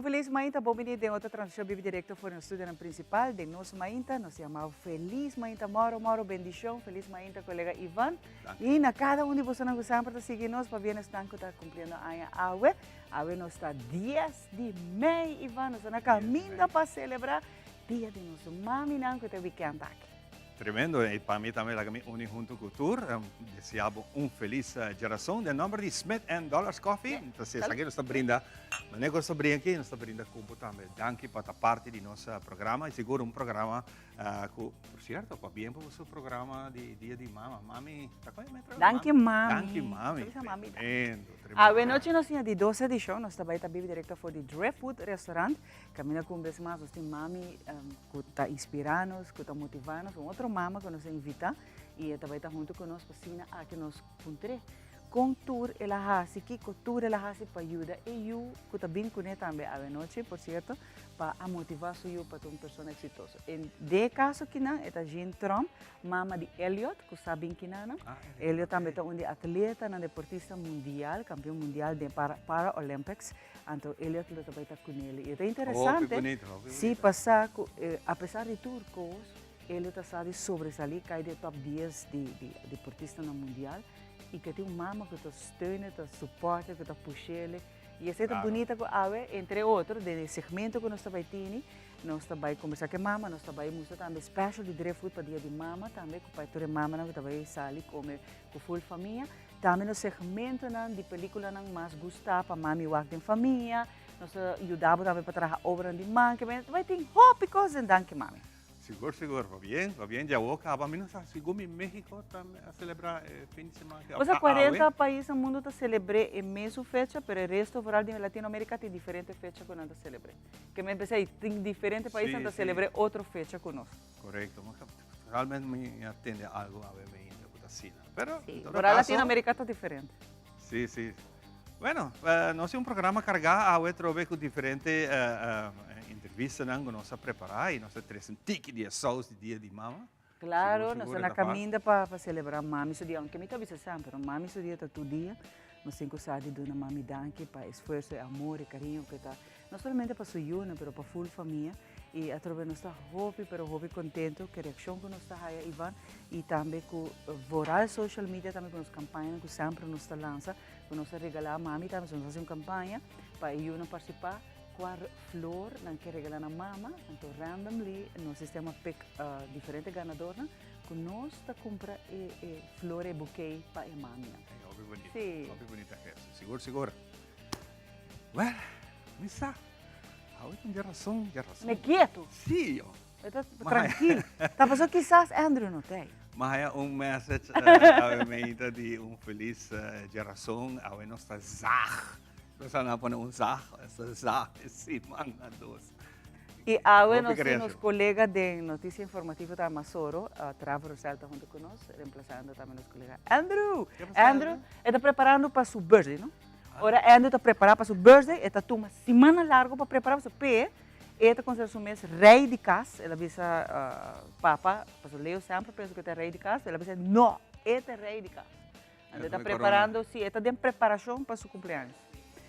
Un felis mainta, bon bini den otro transmishon bibi direkto for nos studionan prinsipal den Nos Mainta. Nos yama felis mainta moro moro bendishon. Felis mainta kolega Ivan. I na kada un di bosonan ku semper ta sigui nos, pabia esnan ku ta kumpliendo aña awe. Awe nos ta dies di mei Ivan, nos ta na kaminda pa selebrá dia di nos maminan ku ta e wikènt aki. Tremendo, y pa mi tambe laga mi uni hunto cu tur. Desea bo un feliz djerason. Den nomber di Smith and Dollars Coffee, entonces esaki nos ta brinda, manera cu nos ta brinda aki, nos ta brinda cu bo tambe. Danki pa ta parti di nos programa y sigur un programa cu, por cierto, pabien pa boso programa di Dia di Mama. Mami, ta con e metro? Danki mami. Danki mami. Bisa mami danki. Tremendo, tremendo. Awe nochi nos tin e di dos edicion, nos ta bay ta bibi directo for di Driftwood Restaurant. Caminda cu un bes mas nos tin mami cu ta inspira nos, cu ta motiva nos, un otro mama cu nos a invita y e ta bay ta hunto cu nos pa asina aki nos puntr'e con tur el a haci, kico tur el a haci pa yuda e yu cu ta bin cune tambe awe nochi, por cierto, pa a motiva su yu pa ta un persona exitoso. En den e caso kinan e ta Jean Tromp, mama di Elliot cu sa bin kinanan. Elliot tambe ta un di atletanan deportista mundial, campeon mundial den para Olympics. Anto Elliot lo ta bai ta cunele. Y e ta interesante si pa sa cu apesar di tur cos, Elliot a sa di sobresali, cay den e top dies di deportistanan mundial y cu e tin un mama cu ta steune, ta suporte, cu ta pushele. Y esey ta bunita cu awe, entre otro, den e segmento cu nos ta bai tini, nos ta bai combersa cu e mama, nos ta bai mustra tambe special di Driftwood pa dia di mama tambe, cu pa tur e mamanan cu ta bai sali come cu full famia. Tambe nos segmentonan di peliculanan mas gusta pa mami wak den famia. Nos ta yuda bo tambe pa traha obranan di man. Ke men bai tin hopi cos den Danki Mami. Sigur, sigur. Pa bien, pa bien. Dja awor caba. Mi no sa sigur mi Mexico tambe a celebra e fin di semana ke Bo sa 40 pais na mundo ta celebre e mesun fecha, pero e resto vooral di Latinoamerica tin diferente fecha cu nan ta celebre. Ke men pensei tin diferente paisnan ta celebre otro fecha cu nos. Correcto. Realmente mi a tende algo awe me inda cu ta asina. Pero, Sí, en todo por a caso, Latinoamérica ta diferente. Sí, sí. Bueno, nos tin un programa cargá awe trobe cu diferente entrevistanan cu nos a prepara y nos a trece un tiki di e saus di Dia di Mama. Claro, Sigur, nos sigur ta na e ta fácil. caminda pa celebra Mami su dia, aunke mi ta bisa semper, Mami su dia ta tur dia. Nos tin cu sa di duna Mami danki pa esfuerzo, e amor, e cariño cu e ta, no solamente pa su yunan, pero pa full famia. Y atrobe nos ta hopi pero hopi contento cu e reaccion cu nos ta haya Ivan y tambe cu vooral social media tambe cu nos campañanan cu semper nos ta lansa cu nos ta regala mami tambe so nos haci un campaña pa e yunan participa cua flor nan kier regala nan mama anto randomly nos sistema pick diferente ganadornan cu nos ta cumpra e e flor e bouquet pa e maminan. Hopi bonita, hopi bonita gesto, sigur sigur. Well, mi sa. Awe tin dje rason, dje rason. Me kieto. Sí, yo. E ta trankil. Ta paso kisas Andrew no ta ei. Mi haya un message awe meinta di un felis dje rason. Awe nos ta zag. Nos a pone un zag. Nos ta zag e siman na dos. I awe nos tin nos kolega den Noticia Informativo ta Masoro, Travo Rosel ta hunto ku nos, remplasando tambe nos kolega Andrew. Andrew e ta preparando pa su birthday, no? Ora Andrew ta prepará pa su birthday, e ta tuma simannan largu pa prepará pasobra p'e, e ta konsiderá su mes rei di kas. El a bisa papa, pasobra Leo semper pensa ku e ta rei di kas, el a bisa, no, e ta rei di kas. Anto e ta preparando, si, e ta den preparashon pa su kumpleaños.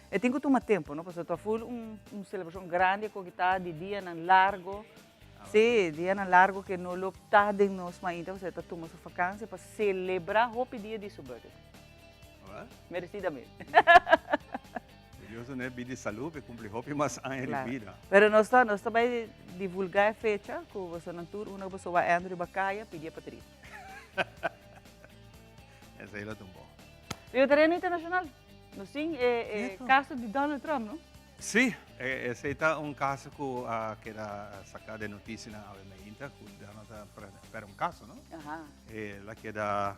E tin ku tuma tempu, no, pasobra ta ful un un selebrashon grandi ku ta di dianan largu. Si, dianan largu ku no lo ta den nos mainta, pasobra e ta tuma su fakansia pa selebrá hopi dia di su birthday. Merecidamente. Dios duna e bida y salud pa e cumpli hopi mas aña di bida. Pero nos ta nos ta bay divulga e fecha cu bosonan tur uno boso wak Andrew riba caya pidi e patria. Esey lo ta un bon. Riba tereno internacional nos tin e caso di Donald Trump no? Si, esey ta un caso cu a keda saca den noticianan awe mainta cu Donald Trump a perde un caso no? El a keda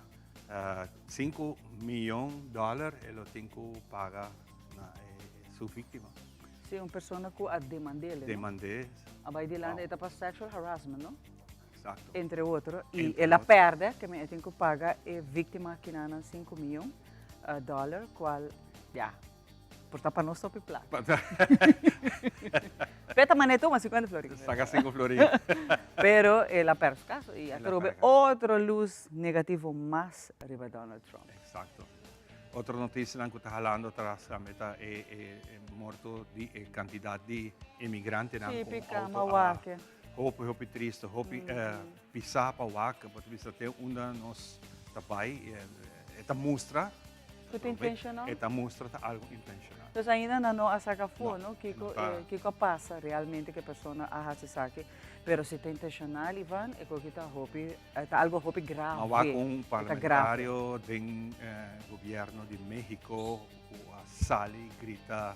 Sinku miyon dòler e lo tin ku paga na su víktima. Sí, un persona ku a demand'é, no? Demand'é. A bai dilanti, e ta pa sexual harassment, no? Exacto. Entre otro. I el a pèrdè, ke men e tin ku paga e víktima kinanan sinku miyon dòler, kual, ya. Por ta pa nos topi plaka. Peta mané tuma 50 florin. Saca 5 florin. Pero el a perde su caso y a trobe otro luz negativo mas riba Donald Trump. Exacto. Otro noticianan cu ta halando atras tambe ta e e morto di e cantidad di emigrantenan Sí, cu un pica, auto a mawake. Hopi hopi tristo, hopi pisa pa wak, bo ta bisa te unda nos ta bai, e ta mustra. Cu ta intencional? E ta mustra ta algo intencional. Dus ainda nan no a saca afo, no? Kico, kico a pasa realmente cu e persona a haci esaki. Pero si ta intencional, Ivan, e koki ta hopi, ta algo hopi grave. Ma wak un parlamentario den gobierno di Mexico cu a sali grita.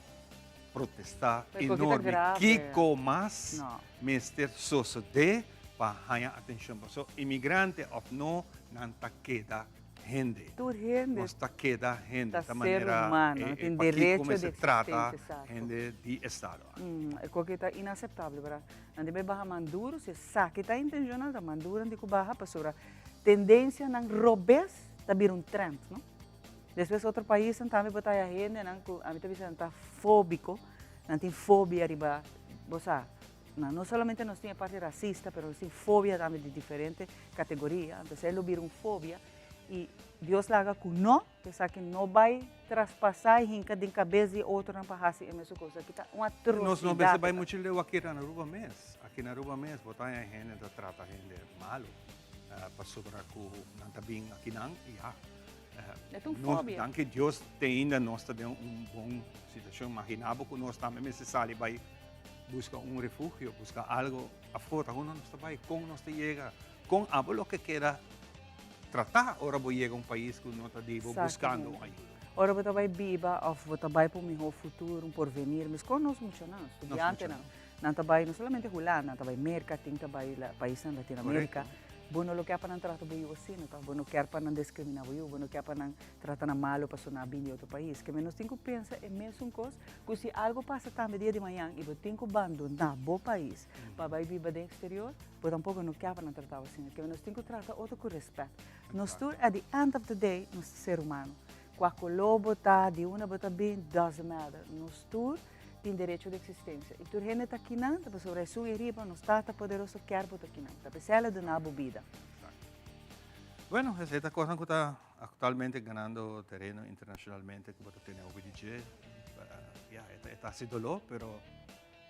Protestá enorme. Kiko mas mester sosodé pa haña atenshon? Pasobra imigrante òf no, nan ta keda hende. Tur hende. Nos ta keda hende. Ta ser humano. Nan tin derecho di existencia. Trata hende di estado aki. E koki ta inaseptabel, bra. Nan debe baha man duru. Si esaki ta intenshonal, ta man duru nan tin ku baha pasobra tendensianan robes ta bira un trend, no? Despues otro paisnan tambe bo ta haya hendenan ku ami ta bisa nan ta fóbiko, nan tin fobia riba, bo sa, nan no solamente nos tin e parti rasista pero nos tin fobia tambe di diferente kategoria, entonces e lo bira un fobia i Dios laga ku no, ku esaki no bai traspasá i hinka den kabes di e otronan pa hasi e mesun kos, aki ta un atrosidat. Nos no mester bai muchu leu aki na Aruba mes, aki na Aruba mes bo ta haya hende ta trata hende malu pasobra ku nan ta bin akinan i ya. E ta un fobia. Danki Dios te ainda nos ta den un bon situacion. Imagina bo cu nos tambe mester sali bay busca un refugio, busca algo afo. Ta unda nos ta bay? Con nos ta yega? Con abo loke keda trata ora bo yega un pais cu no ta di bo buscando un ayuda? Ora bo ta bay biba of bo ta bay pa un miho futuro, un porvenir, mescos nos muchanan, studiantenan, nan ta bay no solamente Hulanda, nan ta bay Merca, tin ta bay paisnan Latinoamerica. Bo no lo kier pa nan trata bo yu asina, tòg? Bo no kier pa nan diskriminá bo yu, bo no kier pa nan trata nan malu pasobra nan a bini di otro pais. Keme nos tin ku pensa e mesun kos ku si algu pasa tambe dia di mañan i bo tin ku bandoná bo pais pa bai biba den eksterior, bo tampoko no kier pa nan trata bo asina. Keme nos tin ku trata otro ku rèspèt. Nos tur at the end of the day nos ta ser humano. Kua koló bo ta, di unda bo ta bin, doesn't matter. Nos tur tin derecho di existencia. Y tur hende ta kinan, ta pasobra Hesus e riba, nos Tata poderoso kier bo ta kinan. Ta p'esei el a duna bo bida. Exacto. Bueno, esei ta cosnan cu ta actualmente ganando tereno internacionalmente cu bo ta tene hopi di dje. Ya, e ta haci dolor, pero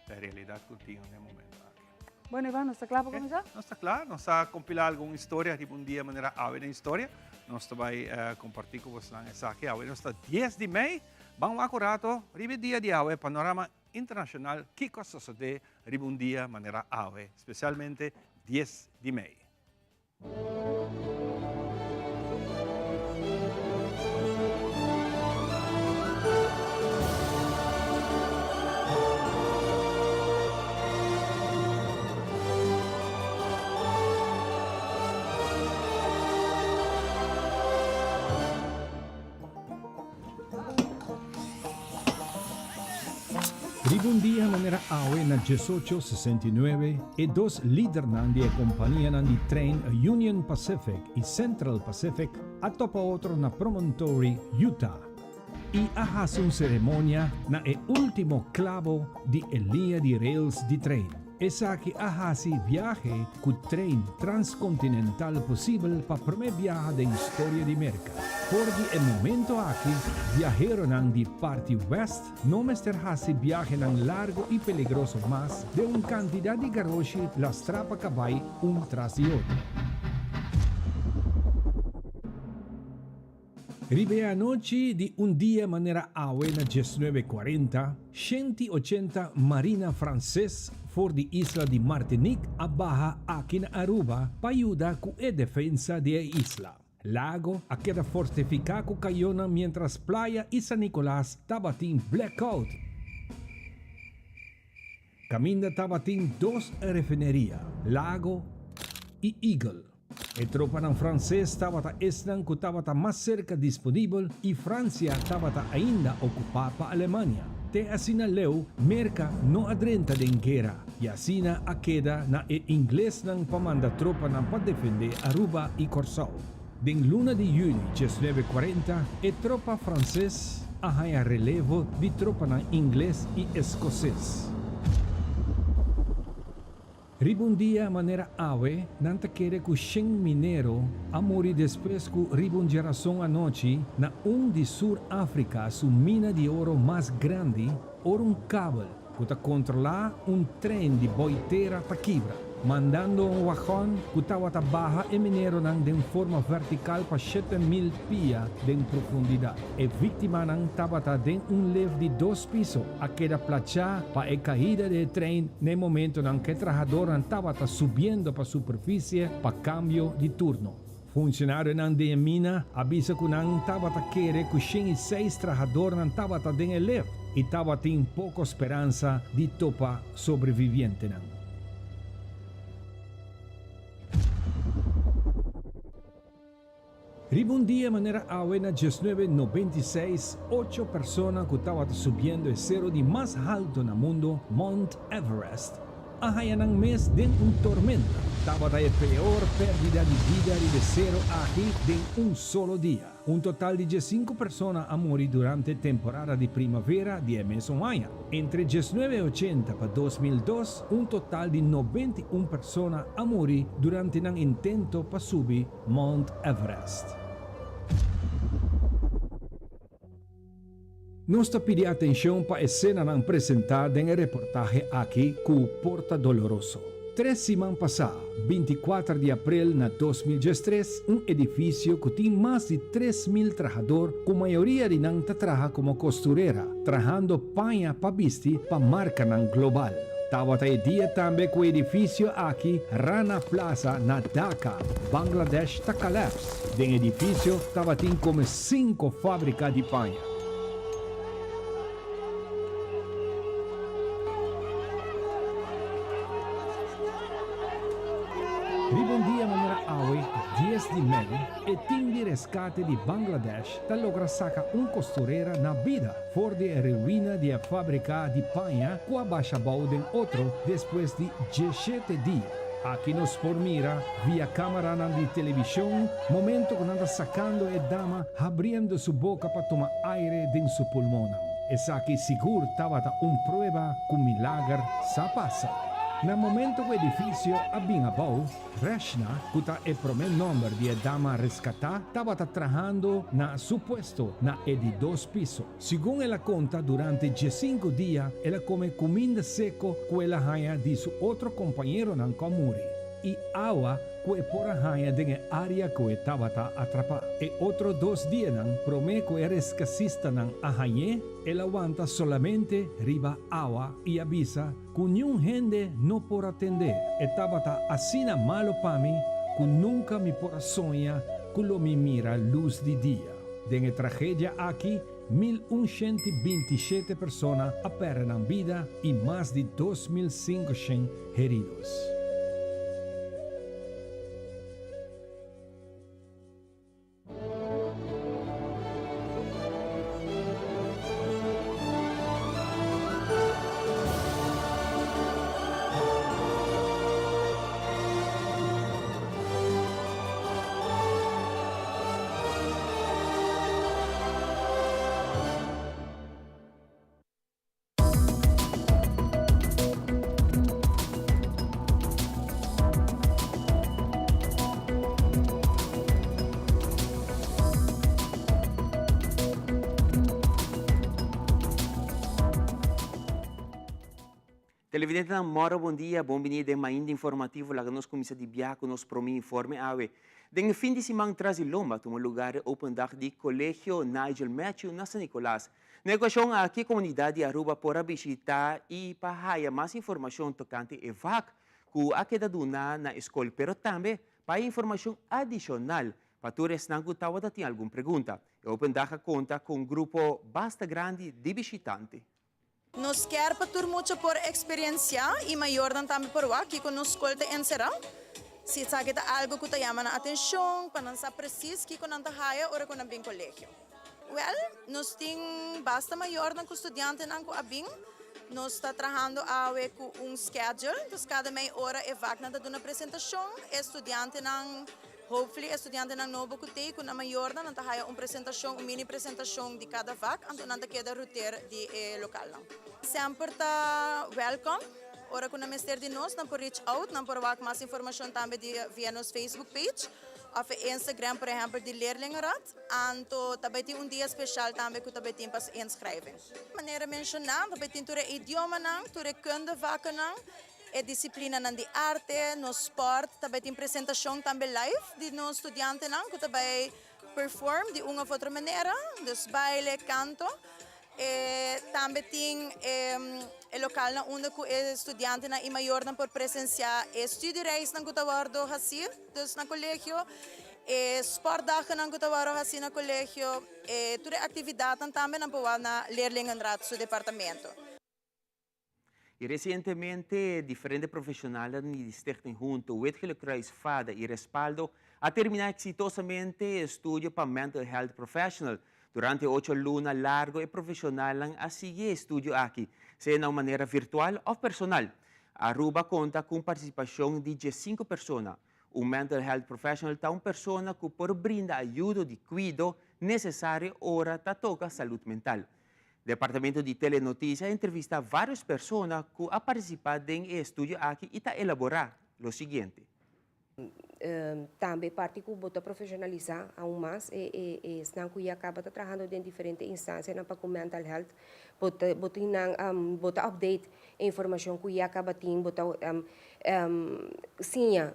ta e realidad cu tin na e momento aki. Bueno, Ivan, nos ta kla pa kuminsá? Nos ta kla. Nos a kompilá algun historia riba un dia manera awe den historia. Nos ta bai kompartí ku bosnan esaki. Awe nos ta dies di mei. Ban wak un rato riba e dia di awe, panorama internashonal, kiko a sosodé riba un dia manera awe, spesialmente dies di mei. Riba un dia manera awe na diesocho sesenta i nuebe, e dos lidernan di e kompanianan di trein Union Pacific i Central Pacific a topa otro na Promontory, Utah, i a hasi un seremonia na e ultimo klabo di e liña di rails di trein. Esaki a hasi viahe ku trein transkontinental posibel pa promé biaha den historia di Merka. For di e momento aki, biaheronan di parti wèst no mester hasi biahenan largu i peligroso mas den un kantidat di garoshi lastrá pa kabai un tras di otro. Riba e anochi di un dia manera awe na diesnuebe kuarenta, shenti ochenta marina franses for di isla di Martinique a baha aki na Aruba pa yuda ku e defensa di e isla. Lago a keda fortifiká ku kayonnan miéntras Playa i San Nicolas tabatin blackout. Kaminda tabatin dos refineria, Lago i Eagle. E tropanan franses tabata esnan ku tabata mas serka disponibel i Fransia tabata ainda okupá pa Alemania. Te asina leu Merka no a drenta den guera i asina a keda na e inglesnan pa manda tropanan pa defendé Aruba i Kòrsou. Den luna di yüli 1940 e tropa franses a haña relevo di tropanan ingles i eskoses. Riba un dia manera awe, nan ta kere ku shen minero a muri despues ku riba un djerason anochi na un di Sur Afrika su mina di oro mas grandi, ora un kabel ku ta kontrolá un trein di boi tera ta kibra, mandando un wagon ku tabata baha e mineronan den forma vertikal pa 7000 pia den profundidat. E víktimanan tabata den un lef di dos piso, a keda plachá pa e kaida di e trein na e momentonan ku e trahadornan tabata subiendo pa superfisie pa kambio di turno. Funcionarionan den e mina a bisa ku nan tabata kere ku 106 trahadornan tabata den e lef i tabatin poko speransa di topa sobrevivientenan. Riba un dia manera awe na 1996, ocho persona ku tabata subiendo e sero di mas haltu na mundu, Mount Everest, a haña nan mes den un tormenta. Tabata e peor pèrdida di bida riba e sero aki den un solo dia. Un total di 15 persona a muri durante temporada di primavera di e mesun aña. Entre 1980 pa 2002, un total di 91 persona a muri durante nan intento pa subi Mount Everest. Nos ta pidi atenshon pa esenanan presentá den e reportahe aki ku por ta doloroso. Tres siman pasá, 24 di aprel na 2013, un edifisio ku tin mas di 3000 trahador, ku mayoria di nan ta traha komo kosturera, trahando paña pa bisti pa markanan global. Tabata e dia tambe ku e edifisio aki, Rana Plaza na Dhaka, Bangladesh ta kalaps. Den edifisio tabatin kome sinku fábrika di paña. Riba un dia manera awe, 10 di mei, e tim di reskate di Bangladesh ta logra saka un kosturera na bida for di e ruina di e fábrika di paña ku a basha bou den otro despues di 17 dia. Aki nos por mira via kámaranan di televishon momento ku nan ta sakando e dama habriendo su boka pa tuma aire den su pulmonnan. Esaki sigur tabata un prueba ku milager sa pasa. Na momento ku edifisio a bin abou, Reshna, ku ta e promé nòmber di e dama reskatá, tabata trahando na su puesto na e di dos piso. Segun el a konta, durante 15 dia el a kome kuminda seko ku el a haña di su otro kompañeronan ku a muri i awa ku e por a haña den e área ku e tabata atrapá. E otro dos dianan promé ku e reskasistanan a hañ'é, el a wanta solamente riba awa i a bisa ku niun hende no por a tend'é. E tabata asina malu pa mi ku nunka mi por a soña ku lo mi mira lus di dia. Den e tragedia aki, 1127 persona a pèrdè nan bida i mas di 2500 heridos. Televidentenan moro bon dia, bon bini den Mainta Informativo. Laga nos kuminsá di biaha ku nos promé informe awe. Den e fin di siman tras di lomba a tuma lugar e Open Dag di Colegio Nigel Matthew na San Nicolas. Na e okashon aki komunidat di Aruba por a bishitá i pa haya mas informashon tokante e vak ku a keda duna na e skol pero tambe pa haya informashon adishonal pa tur esnan ku tabata tin algun pregunta. E Open Dag a konta ku un grupo basta grandi di bishitante. Nos kier pa tur mucha por experiencia y mayornan tambe por wak kico nos scol ta encera. Si esaki ta algo cu ta yama nan atencion pa nan sa precies kico nan ta haya ora cu nan bin colegio. Wel, nos tin basta mayornan cu studiantenan cu a bin. Nos ta trahando awe cu un schedule, dus cada mei ora e vaknan ta duna presentacion, e studiantenan. Hopefully e studiantenan nobo ku t'ei ku nan mayornan nan ta haya un presentashon, un mini presentashon di kada vak, anto nan ta keda ruter di e lokalnan. Semper ta welkom. Ora ku nan mester di nos, nan por reach out, nan por wak mas informashon tambe di via nos Facebook page òf e Instagram por ehèmpel di Leerlingenraad. Anto ta bai tin un dia speshal tambe ku ta bai tin pa inschrijving. Manera menshoná, ta bai tin tur e idiomanan, tur e kundevakennan, e disiplinanan di arte, nos spòrt, ta bai tin presentashon tambe live di nos studiantenan ku ta bai perform di un òf otro manera, dus baile, kanto. E tambe tin e lokalnan unda ku e studiantenan i mayornan por presensiá e studiereisnan ku ta wòrdu hasí dus na kolegio, e sportdagennan ku ta wòrdu hasí na kolegio, e tur e aktividatnan tambe nan por wak na Leerlingenraad su departamento. Y recientemente diferente profesionalnan di Stichting Hunto, Wit Gele Kruis, fada y Respaldo a termina exitosamente e estudio pa Mental Health Professional. Durante ocho luna largo e profesionalnan a sigui e estudio aki, sea na un manera virtual of personal. Aruba conta cu un participacion di diescinco persona. Un Mental Health Professional ta un persona cu por brinda ayudo di cuido necesario ora ta toca salud mental. Departamento di Telenoticia a entrevista varios persona cu a participa den e estudio aki y ta elabora lo siguiente. Tambe parti cu bo ta profesionalisa aun mas e esnan cu ya caba ta trahando den diferente instancianan pa cu mental health, bo ta bo tin nan bo ta update e informacion cu ya caba tin, bo ta siña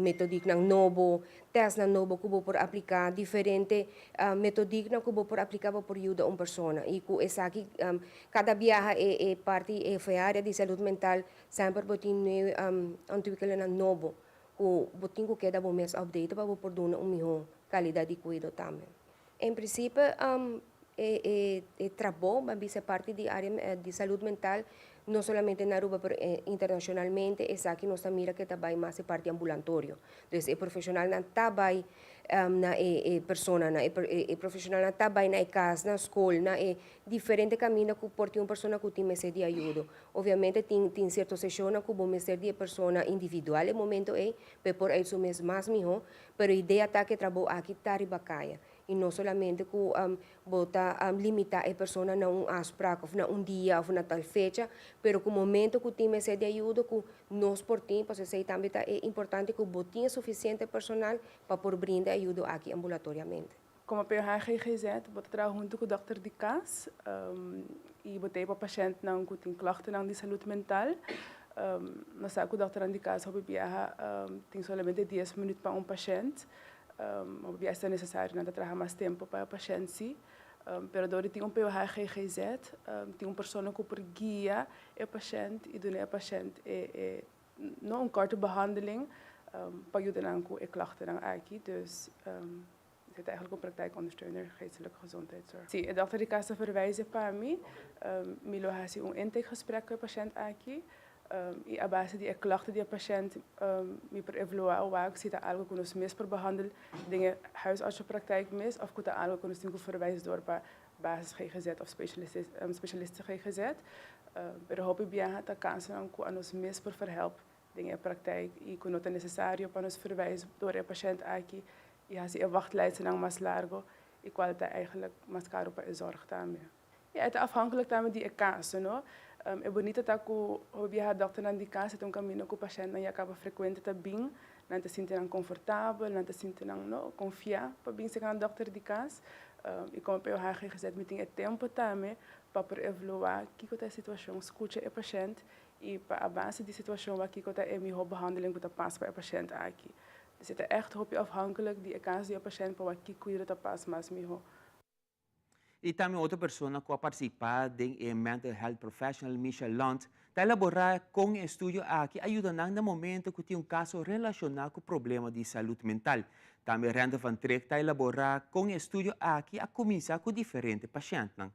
metodiknan nobo, testnan nobo ku bo por apliká, diferente metodiknan ku bo por apliká pa por yuda un persona. I ku esaki kada biaha e parti e área di salud mental semper bo tin nuevo ontwikkelinnan nobo ku bo tin ku keda bo mes update pa bo por duna un mihó kalidat di kuido tambe. En prinsipio e trabou, ban bisa parti di área di salud mental, no solamente na Aruba pero internacionalmente esaki nos ta mira ke ta bai mas e parti ambulantorio. Dus e profesionalnan ta bai na e personanan, e profesionalnan ta bai na e kas, na skol, na e diferente kaminda ku por tin un persona ku tin mester di ayudo. Obviamente tin tin sierto seshonnan ku bo mester di e persona individual e momento ei pa e por ei su mes mas mihó, pero idea ta ku e trabou aki ta riba kaya. I no solamente ku bo ta limitá e persona na un afsprak òf na un dia òf na tal fecha, pero ku momento ku tin mester di ayudo ku nos por tin, pasobra esei tambe ta e importante ku bo tin e sufisiente personal pa por brinda e ayudo aki ambulatoriamente. Komo PHGGZ bo ta traha huntu ku dòkter di kas i bo ta ei pa pashèntnan ku tin klòktenan di salud mental. Nos sa ku dòkternan di kas hopi biaha tin solamente dies minüt pa un pashènt. Hopi biaha ta nesesario nan ta traha mas tempu pa e pashènt si. Pero dor di tin un PHGGZ tin un persona ku por guia e pashènt i duna e pashènt e no un korte behandeling pa yuda nan ku e klachtennan aki. Dus esei ta eigenlijk un praktijkondersteuner geestelijke gezondheidszorg. Si e dòkter di kas ta verwijze pa mi, mi lo hasi un intakegesprek ku e pashènt aki. I a base di e klachten di e pashènt mi por evaluá wak si ta algu ku nos mes por behandel den e huisartsenpraktijk mes òf ku ta algu ku nos tin ku verwijs dor pa basis ggz òf spesialista ggz. Pero hopi biaha ta kansanan ku anos mes por verhelp den e praktijk i ku no ta nesesario pa nos verwijs dor e pashènt aki i hasi e wachtlijstnan mas largo i kual ta eigenlijk mas karu pa e zòrg tambe. Ya, e ta afhankelijk tambe di e kaso, no? E bunita ta ku hopi biaha dòkternan di kas ta un kaminda ku pashèntnan ya kaba frekuente ta bin, nan ta sinti nan konfortabel, nan ta sinti nan, no, konfiá pa bin serka nan dòkter di kas. I komo POH-GGZ mi tin e tempu tambe pa por evaluá kiko ta e situashon, skucha e pashènt i pa a base di situashon wak kiko ta e mihó behandeling ku ta pas pa e pashènt aki. Dus e ta ègt hopi afhankelijk di e kaso di e pashènt pa wak ki kuido ta pas mas mihó. I tambe otro persona ku a partisipá den e Mental Health Professional, Michelle Lunt, ta elaborá kon e estudio aki a yuda nan na momento ku tin un kaso relashoná ku problema di salud mental. Tambe Randall van Trigt ta elaborá kon e estudio aki a kuminsá ku diferente pashèntnan.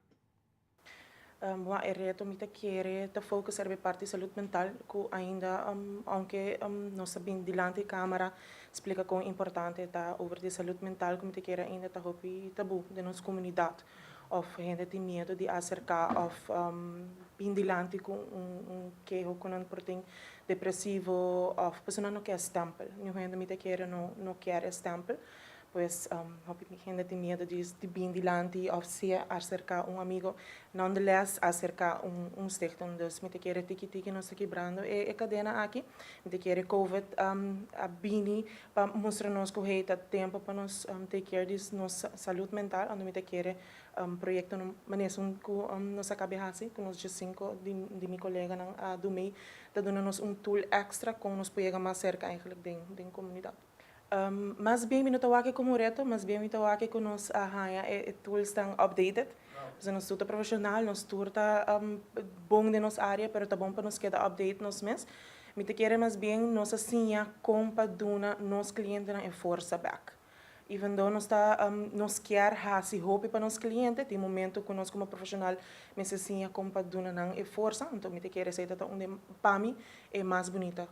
Bon, e reto mi ta kere ta focus riba e parti salud mental cu ainda aunke nos ta bin dilanti camara splica con importante ta over di salud mental cu mi ta kere ainda ta hopi tabu den nos comunidad of hende tin miedo di acerca of bin dilanti cu un keho cu nan por tin depresivo of pasobra nan no kier stempel. Niun hende mi ta kere no kier e stempel. Pues hopi hende tin miedo di di bin dilanti of si acerca un amigo, nonetheless acerca un stichting. Dus mi ta kere tiki tiki nos ta kibrando e cadena aki. Mi ta kere Covid a bini pa mustra nos cu hey ta tempo pa nos take care di nos salud mental, anto mi ta kere proyectonan manera esun cu nos a cabe haci cu nos diescinco di mi coleganan a dumey ta duna nos un tool extra con nos por yega mas cerca eigenlijk den comunidad. Mas bien mi no ta wak como un reto, mas bien mi ta wak cu nos a haya e tools tan updated. Pasobra nos tur ta profesional, nos tur ta bon den nos area, pero ta bon pa nos keda update nos mes. Mi ta kere mas bien nos a siña con pa duna nos clientenan e forsa bek. Even though nos ta nos kier haci hopi pa nos cliente, tin momento cu nos como profesional mester siña con pa duna nan e forsa. Anto mi ta kere esey ta ta un den pa mi e mas bunita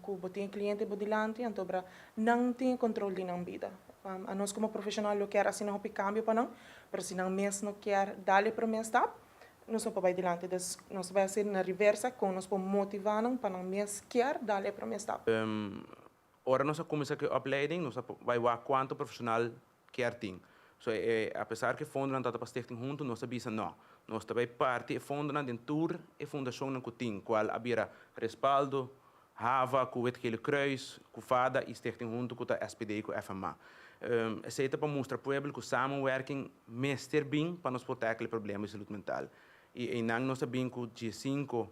cu bo tin e cliente bo dilanti anto bra nan tin e control di nan bida. Anos como profesional lo kier asina hopi cambio pa nan, pero si nan mes no kier dal e prome stap, nos no por bay dilanti. Dus nos ta bay haci na reversa con nos por motiva nan pa nan mes kier dal e prome stap. Ora nos a cuminsa cu e opleiding, nos a bay wak cuanto profesional kier tin. So e apesar cu e fondonan tabata pa Stichting Hunto, nos a bisa no. Nos ta bay parti e fondonan den tur e fundacionnan cu tin, cual a bira Respaldo, Hava, cu Wit Gele Kruis, cu fada y Stichting Hunto cu ta SPD cu FMA. Esey ta pa mustra pueblo cu samenwerking mester bin pa nos por tackle e problema di salud mental. Y eynan nos a bin cu diescinco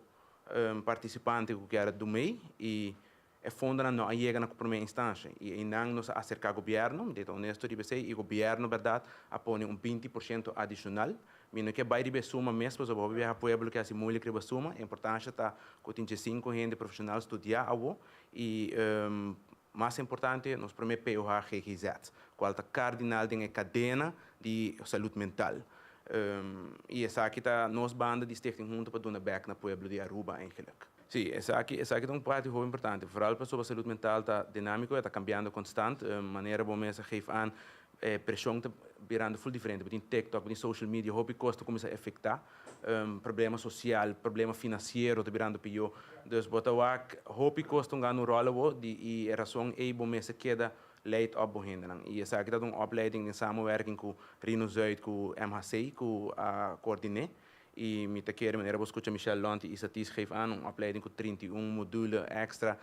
participante cu kier a dumey y E fondonan no a yega na ku promé instansha i einan nos a aserká gobièrnu, mi ta ta honesto riba esei, i gobièrnu bèrdat a pone un 20% adishonal. Mi no ke bai riba e suma mes pasobra hopi biaha pueblo ke hasi moeilijk riba suma. E importansha ta ku tin diesinku hende profeshonal studiá awo i mas importante nos promé POH GGZ, kual ta kardinal den e kadena di salud mental. I esaki ta nos banda di Stichting Hunto pa duna bèk na pueblo di Aruba eigenlijk. Sí, esaki esaki ta un parti hopi importante, vooral pasobra salud mental ta dinámiko, e ta kambiando konstant, manera bo mes a geef aan, e preshon ta birando ful diferente, bo tin TikTok, bo tin social media, hopi kos ta kuminsá efektá, problema sosial, problema finansiero ta birando pió, dus bo ta wak hopi kos ta hungando un ròl awor di i e rason ei bo mester keda leid op bo hendenan. I esaki ta un opleiding den samenwerking ku Rino Zuid ku MHC ku a koordiné. I mi ta kere manera bo skucha Michelle Lont i Isa Ties geef aan, un opleiding ku 31 module extra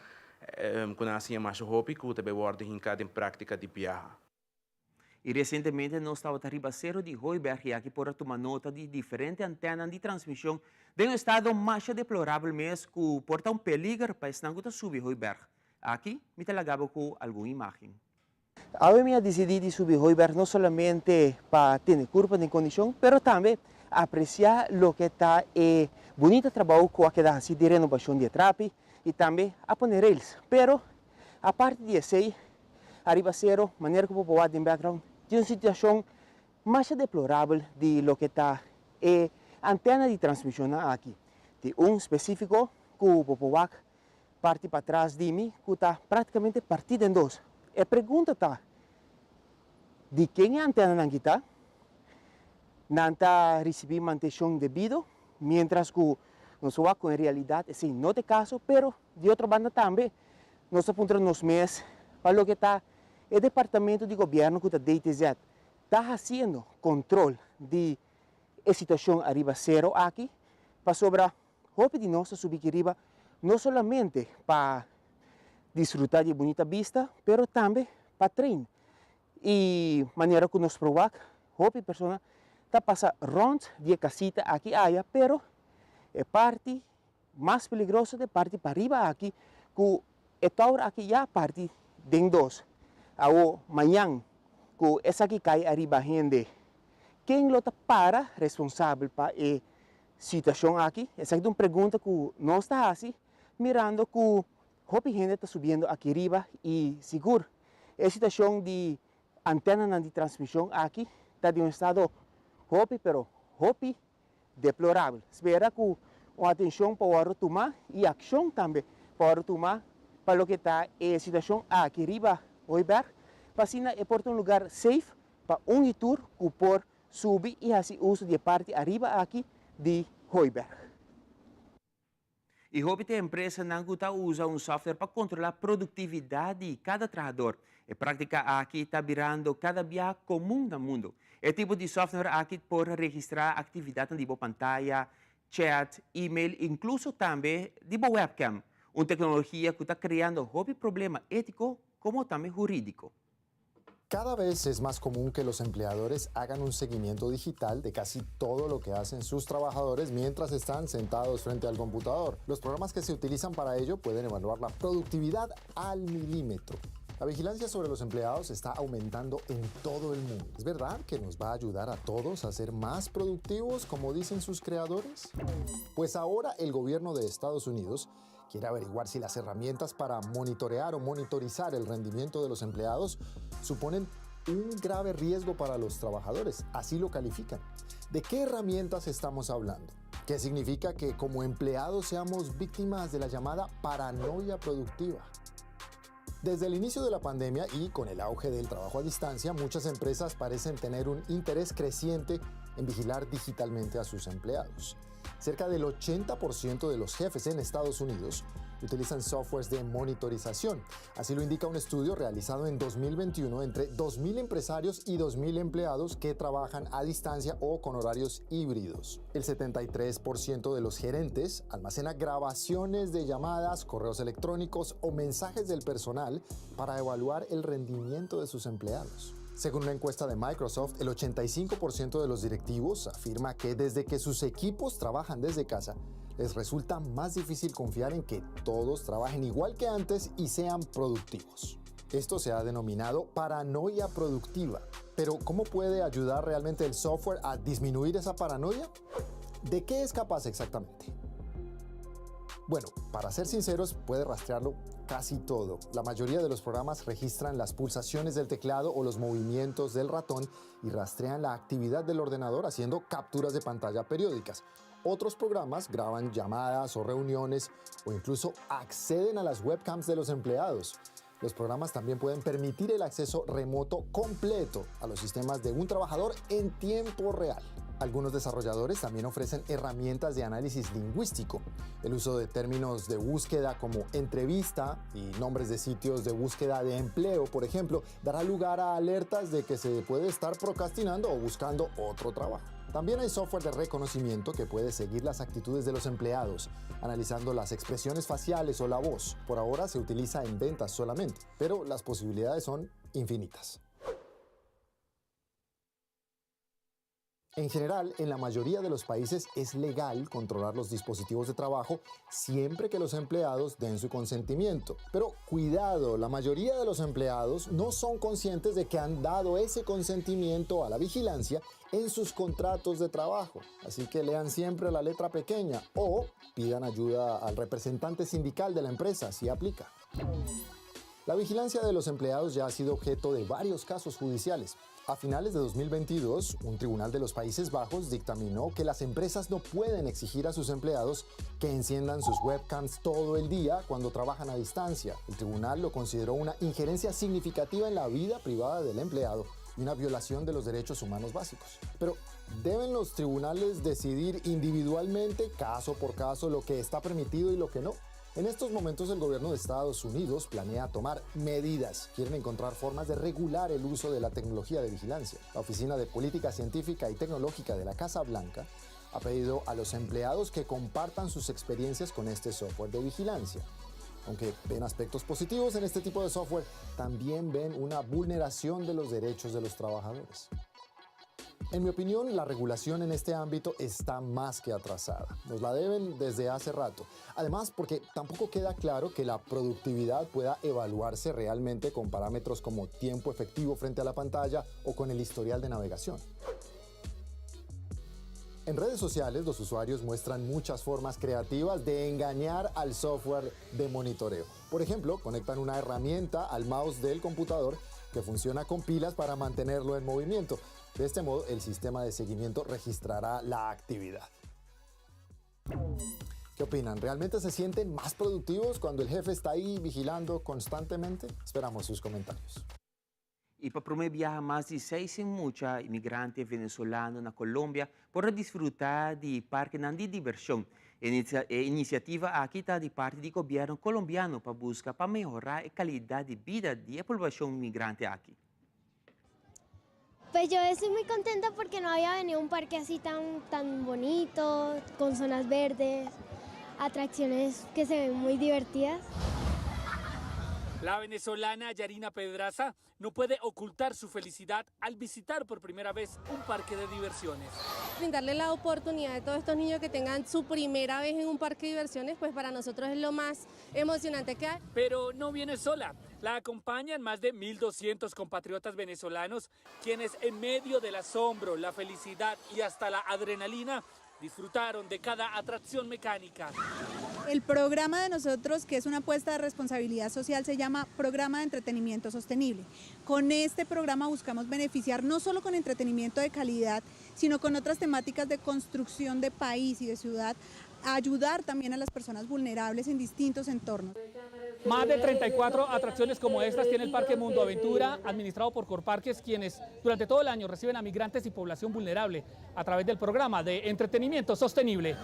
ku nan a siña masha hopi ku ta bay wòrdu hinká den práktika di biaha. I resientemente nos tabata riba Sero di Hooiberg i aki por a tuma nota di diferente antenanan di transmision den un estado masha deplorabel mes ku por ta un peliger pa esnan ku ta subi Hooiberg. Aki mi ta laga bo ku algun imagen. Awe mi a disidí di subi Hooiberg no solamente pa tene kurpa den kondishon, pero tambe apresiá loke ta e bunita trabou ku a keda hasí di renobashon di e trapi i tambe a pone rails. Pero aparte di esei, ariba sero, manera ku bo por wak den background, tin un situashon masha deplorabel di loke ta e antena di transmishonnan aki. Tin un spesífiko ku bo por wak Parti patras di mi ku ta práktikamente partí den dos. E pregunta ta, Di ken e antenanan ki ta? Nan ta risibí mantenshon debido? Miéntras ku nos wak ku en realidat esei no ta e kaso, pero di otro banda tambe nos ta puntra nos mes pa loke ta e departamento di gobièrnu ku ta DTZ ta hasiendo kontrol di e situashon ariba sero aki, pasobra Hopi di nos ta subi ki riba no solamente pa disfruta di e bunita bista, pero tambe pa train. I manera ku nos por wak, hopi persona ta pasa rònt di e kasita aki aya, pero e parti mas peligroso ta e parti pariba aki ku e tower aki ya parti den dos. Awo mañan ku esaki kai ariba hende, ken lo ta para responsabel pa e Situacion aki? Esaki ta un pregunta cu nos ta haci mirando cu hopi hende ta subiendo aki riba y sigur e situacion di antenanan di transmision aki ta di un estado hopi pero hopi deplorabel. Spera cu un atencion pa wordo tuma y accion tambe pa wordo tuma pa loke ta e situacion aki riba Hooiberg pa asina e por ta un lugar safe pa un y tur cu por Subi i hasi uso di e parti ariba aki di Hooiberg. I hopi ta e empresanan ku ta usa un software pa kontrolá produktividat di kada trahador. E práktika aki ta birando kada bia komun na mundu. E tipo di software aki por registrá aktividatnan di bo pantaya, chat, email, inkluso tambe di bo webcam, un teknologia ku ta kreando hopi problema étiko komo tambe hurídiko. Cada vez es más común que los empleadores hagan un seguimiento digital de casi todo lo que hacen sus trabajadores mientras están sentados frente al computador. Los programas que se utilizan para ello pueden evaluar la productividad al milímetro. La vigilancia sobre los empleados está aumentando en todo el mundo. ¿Es verdad que nos va a ayudar a todos a ser más productivos, como dicen sus creadores? Pues ahora el gobierno de Estados Unidos quiere averiguar si las herramientas para monitorear o monitorizar el rendimiento de los empleados suponen un grave riesgo para los trabajadores. Así lo califican. ¿De qué herramientas estamos hablando? ¿Qué significa que como empleados seamos víctimas de la llamada paranoia productiva? Desde el inicio de la pandemia y con el auge del trabajo a distancia, muchas empresas parecen tener un interés creciente en vigilar digitalmente a sus empleados. Cerca del 80% de los jefes en Estados Unidos utilizan softwares de monitorización. Así lo indica un estudio realizado en 2021 entre 2.000 empresarios y 2.000 empleados que trabajan a distancia o con horarios híbridos. El 73% de los gerentes almacena grabaciones de llamadas, correos electrónicos o mensajes del personal para evaluar el rendimiento de sus empleados. Según una encuesta de Microsoft, el 85% de los directivos afirma que desde que sus equipos trabajan desde casa, les resulta más difícil confiar en que todos trabajen igual que antes y sean productivos. Esto se ha denominado paranoia productiva. Pero, ¿cómo puede ayudar realmente el software a disminuir esa paranoia? ¿De qué es capaz exactamente? Bueno, para ser sinceros, puede rastrearlo casi todo. La mayoría de los programas registran las pulsaciones del teclado o los movimientos del ratón y rastrean la actividad del ordenador haciendo capturas de pantalla periódicas. Otros programas graban llamadas o reuniones o incluso acceden a las webcams de los empleados. Los programas también pueden permitir el acceso remoto completo a los sistemas de un trabajador en tiempo real. Algunos desarrolladores también ofrecen herramientas de análisis lingüístico. El uso de términos de búsqueda como entrevista y nombres de sitios de búsqueda de empleo, por ejemplo, dará lugar a alertas de que se puede estar procrastinando o buscando otro trabajo. También hay software de reconocimiento que puede seguir las actitudes de los empleados, analizando las expresiones faciales o la voz. Por ahora se utiliza en ventas solamente, pero las posibilidades son infinitas. En general, en la mayoría de los países es legal controlar los dispositivos de trabajo siempre que los empleados den su consentimiento. Pero cuidado, la mayoría de los empleados no son conscientes de que han dado ese consentimiento a la vigilancia en sus contratos de trabajo. Así que lean siempre la letra pequeña o pidan ayuda al representante sindical de la empresa si aplica. La vigilancia de los empleados ya ha sido objeto de varios casos judiciales. A finales de 2022, un tribunal de los Países Bajos dictaminó que las empresas no pueden exigir a sus empleados que enciendan sus webcams todo el día cuando trabajan a distancia. El tribunal lo consideró una injerencia significativa en la vida privada del empleado y una violación de los derechos humanos básicos. Pero, ¿deben los tribunales decidir individualmente, caso por caso, lo que está permitido y lo que no? En estos momentos el gobierno de Estados Unidos planea tomar medidas. Quieren encontrar formas de regular el uso de la tecnología de vigilancia. La Oficina de Política Científica y Tecnológica de la Casa Blanca ha pedido a los empleados que compartan sus experiencias con este software de vigilancia. Aunque ven aspectos positivos en este tipo de software, también ven una vulneración de los derechos de los trabajadores. En mi opinión, la regulación en este ámbito está más que atrasada. Nos la deben desde hace rato. Además, porque tampoco queda claro que la productividad pueda evaluarse realmente con parámetros como tiempo efectivo frente a la pantalla o con el historial de navegación. En redes sociales, los usuarios muestran muchas formas creativas de engañar al software de monitoreo. Por ejemplo, conectan una herramienta al mouse del computador que funciona con pilas para mantenerlo en movimiento. De este modo, el sistema de seguimiento registrará la actividad. ¿Qué opinan? ¿Realmente se sienten más productivos cuando el jefe está ahí vigilando constantemente? Esperamos sus comentarios. I pa promé biaha mas di 600 mucha imigrante venezolano na Colombia por a disfrutá di parkenan di divershon. E inisiativa aki ta di parti di gobièrnu kolombiano pa buska pa mehorá e kalidat di bida di e poblashon migrante aki. Pues yo estoy muy contenta porque no había venido a un parque así tan, tan bonito, con zonas verdes, atracciones que se ven muy divertidas. La venezolana Yarina Pedraza no puede ocultar su felicidad al visitar por primera vez un parque de diversiones. Brindarle la oportunidad a todos estos niños que tengan su primera vez en un parque de diversiones, pues para nosotros es lo más emocionante que hay. Pero no viene sola. La acompañan más de 1.200 compatriotas venezolanos, quienes en medio del asombro, la felicidad y hasta la adrenalina disfrutaron de cada atracción mecánica. El programa de nosotros, que es una apuesta de responsabilidad social, se llama Programa de Entretenimiento Sostenible. Con este programa buscamos beneficiar no solo con entretenimiento de calidad, sino con otras temáticas de construcción de país y de ciudad, a ayudar también a las personas vulnerables en distintos entornos. Más de 34 atracciones como estas tiene el Parque Mundo Aventura, administrado por Corparques, quienes durante todo el año reciben a migrantes y población vulnerable a través del programa de entretenimiento sostenible.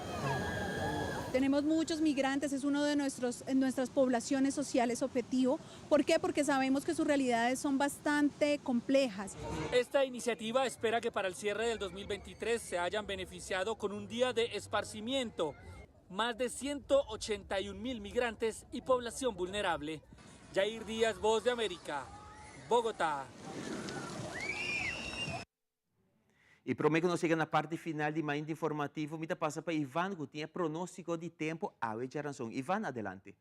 Tenemos muchos migrantes, es uno de nuestros, nuestras poblaciones sociales objetivo. ¿Por qué? Porque sabemos que sus realidades son bastante complejas. Esta iniciativa espera que para el cierre del 2023 se hayan beneficiado con un día de esparcimiento más de 181 mil migrantes y población vulnerable. Jair Díaz, Voz de América, Bogotá. I promé ku nos yega na parti final di Mainta Informativo, mi ta pasa pa Ivan ku tin e pronóstiko di tempu awe djaranson. Ivan, adelante.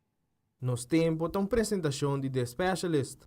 Nos Tempo ta un presentashon di The Specialist.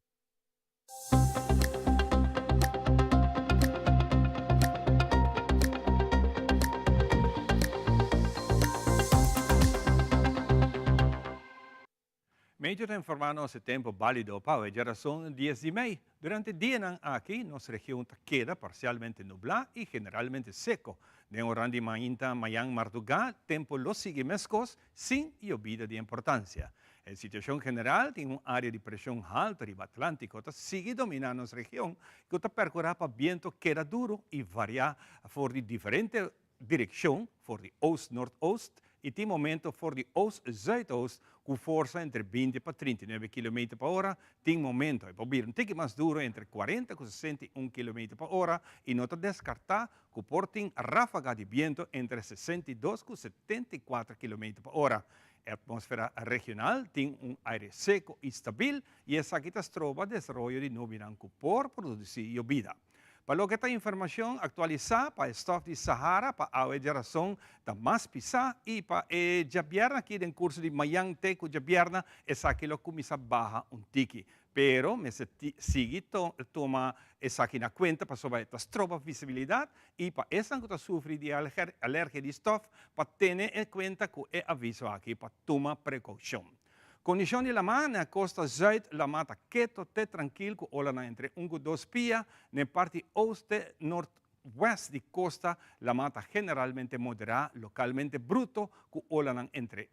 Medio ta informá nos e tempu bálido pa awe djarason dies di mei. Durante dianan aki nos region ta keda parsialmente nublá i generalmente seko. Den oran di mainta mayan mardugá tempu lo sigui meskos sin yobida di importansia. E situashon general tin un área di preshon haltu riba Atlántico ta sigui dominá nos region ku ta perkurá pa bientu keda duru i variá for di diferente direkshon, for di oost-noordoost i tin momento for di oost-zuidoost ku forsa entre 20 pa 39 kilometer pa ora, tin momento e por bira un tiki mas duru entre 40 ku 61 kilometer pa ora i no ta deskartá ku por tin ráfaga di bientu entre 62 ku 74 kilometer pa ora. E atmósfera regional tin un aire seco i stabil i esaki ta stroba desaroyo di nubinan ku por produsí yobida. Pa loke ta informashon aktualisá pa e stòf di Sahara pa awe djarason ta mas pisá i pa e djabièrna aki den kurso di mayan te ku djabièrna esaki lo kuminsá baha un tiki. Pero mester sigui tuma esaki na kuenta pasobra e ta stroba visibilidat i pa esnan ku ta sufri di alergia di stòf pa tene e kuenta ku e aviso aki pa tuma prekoushon. Kondishon di lamá na kosta zùit lamá ta keto te trankil ku olanan entre un ku dos pia, na e parti oost te nortwèst di kosta lamá ta generalmente moderá, lokalmente bruto ku olanan entre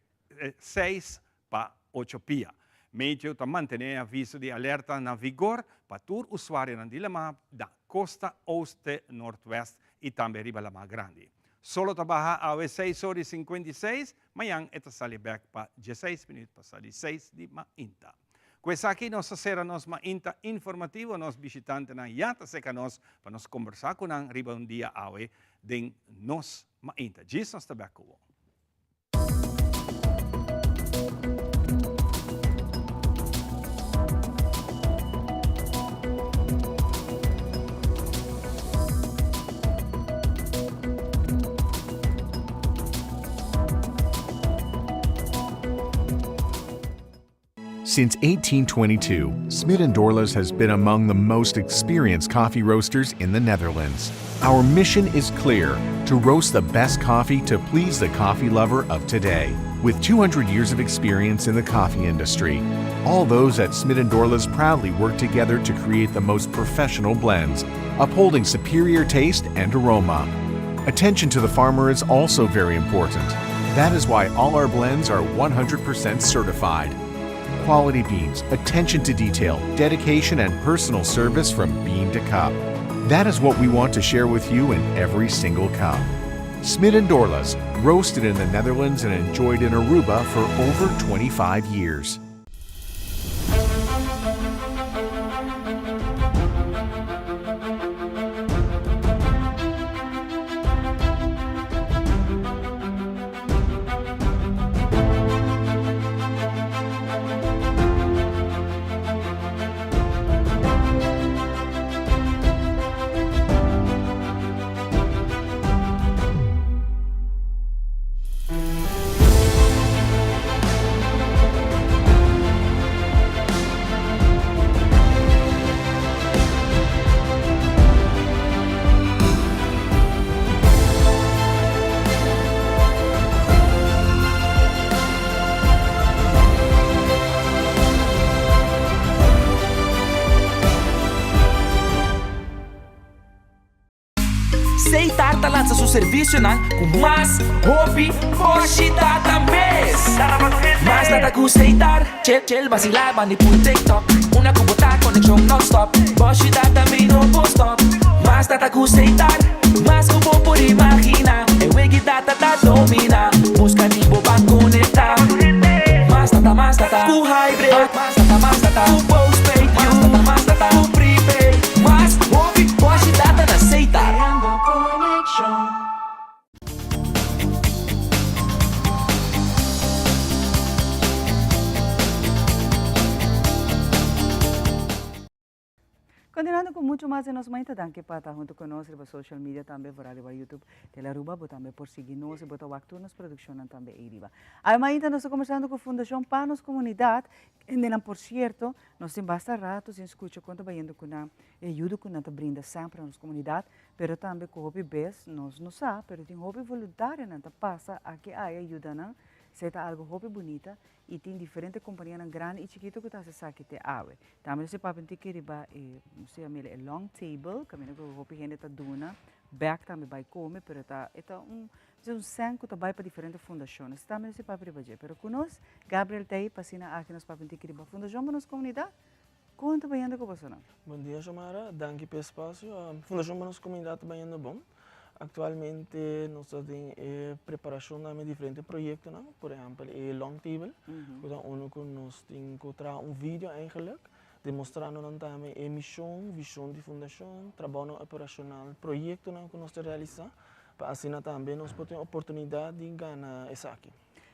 seis pa ocho pia. Meteo ta mantené e aviso di alerta na vigor pa tur usuarionan di lamá na kosta oost te noordwest i tambe riba lamá grandi. Solo ta baha awe seis ora i 56, mañan e ta sali bèk pa dieseis minuut pasá di seis di mainta. Ku esaki nos ta sera nos mainta informativo, nos bishitantenan ya ta seka nos pa nos kombersá ku nan riba un dia awe den nos mainta. Djis nos ta bèk ku bo. Since 1822, Smit & Dorlas has been among the most experienced coffee roasters in the Netherlands. Our mission is clear, to roast the best coffee to please the coffee lover of today. With 200 years of experience in the coffee industry, all those at Smit & Dorlas proudly work together to create the most professional blends, upholding superior taste and aroma. Attention to the farmer is also very important. That is why all our blends are 100% certified. Quality beans, attention to detail, dedication, and personal service from bean to cup. That is what we want to share with you in every single cup. Smit and Dorlas, roasted in the Netherlands and enjoyed in Aruba for over 25 years. Seitar ta lansa su servisionan ku mas hopi boshi data mes. Mas data ku Seitar, chel chel basilá bandi pul TikTok. Una ku bo ta konekshon nonstop, boshi data mi no por stop. Mas data ku Seitar, mas ku bo por imaginá. E wegi data ta dominá, buska di bo ban konektá. Mas data, mas data ku hybrid, mas data, mas data ku postpaid, mas data, mas data ku prepaid. Mas hopi boshi data na Seitar. Creando conexion. Continuando cu mucho mas di nos mainta, danki pa ta hunto cu nos riba social media tambe, vooral riba YouTube Tele Aruba, bo tambe por sigui nos y bo ta wak tur nos produccionnan tambe ey riba. Awe mainta nos ta conversando cu Fundacion Pa Nos Comunidad, kendenan por cierto nos tin basta rato sin scucha con ta bayendo cu nan e ayudo cu nan ta brinda semper na nos comunidad, pero tambe cu hopi bes nos no sa, pero tin hopi voluntarionan ta pasa aki aya yuda nan, esey ta algo hopi bunita y tin diferente companianan grandi y chikito cu ta haci esaki te awe. Tambe nos e papia un tiki riba e, nos ta yam'el e long table, caminda cu hopi hende ta duna bek tambe bay come, pero ta e ta un un cen cu ta bay pa diferente fundaciones. Tambe nos e papia riba dje. Pero cu nos, Gabriel ta ey pa asina aki nos papia un tiki riba Fundacion pa nos Comunidad. Con ta bayendo cu bosonan? Bon dia Xiomara, danki pa e espacio. Fundacion pa nos Comunidad ta bayendo bon. Actualmente nos ta den e preparacion na diferente proyectonan, por ehempel e long table, cu ta uno cu nos tin cu traha un video eigenlijk, demostrando nan tambe e mision, vision di fundacion, trabaonan operacional, proyectonan cu nos ta realisa, pa asina tambe nos por tin oportunidad di gana esaki.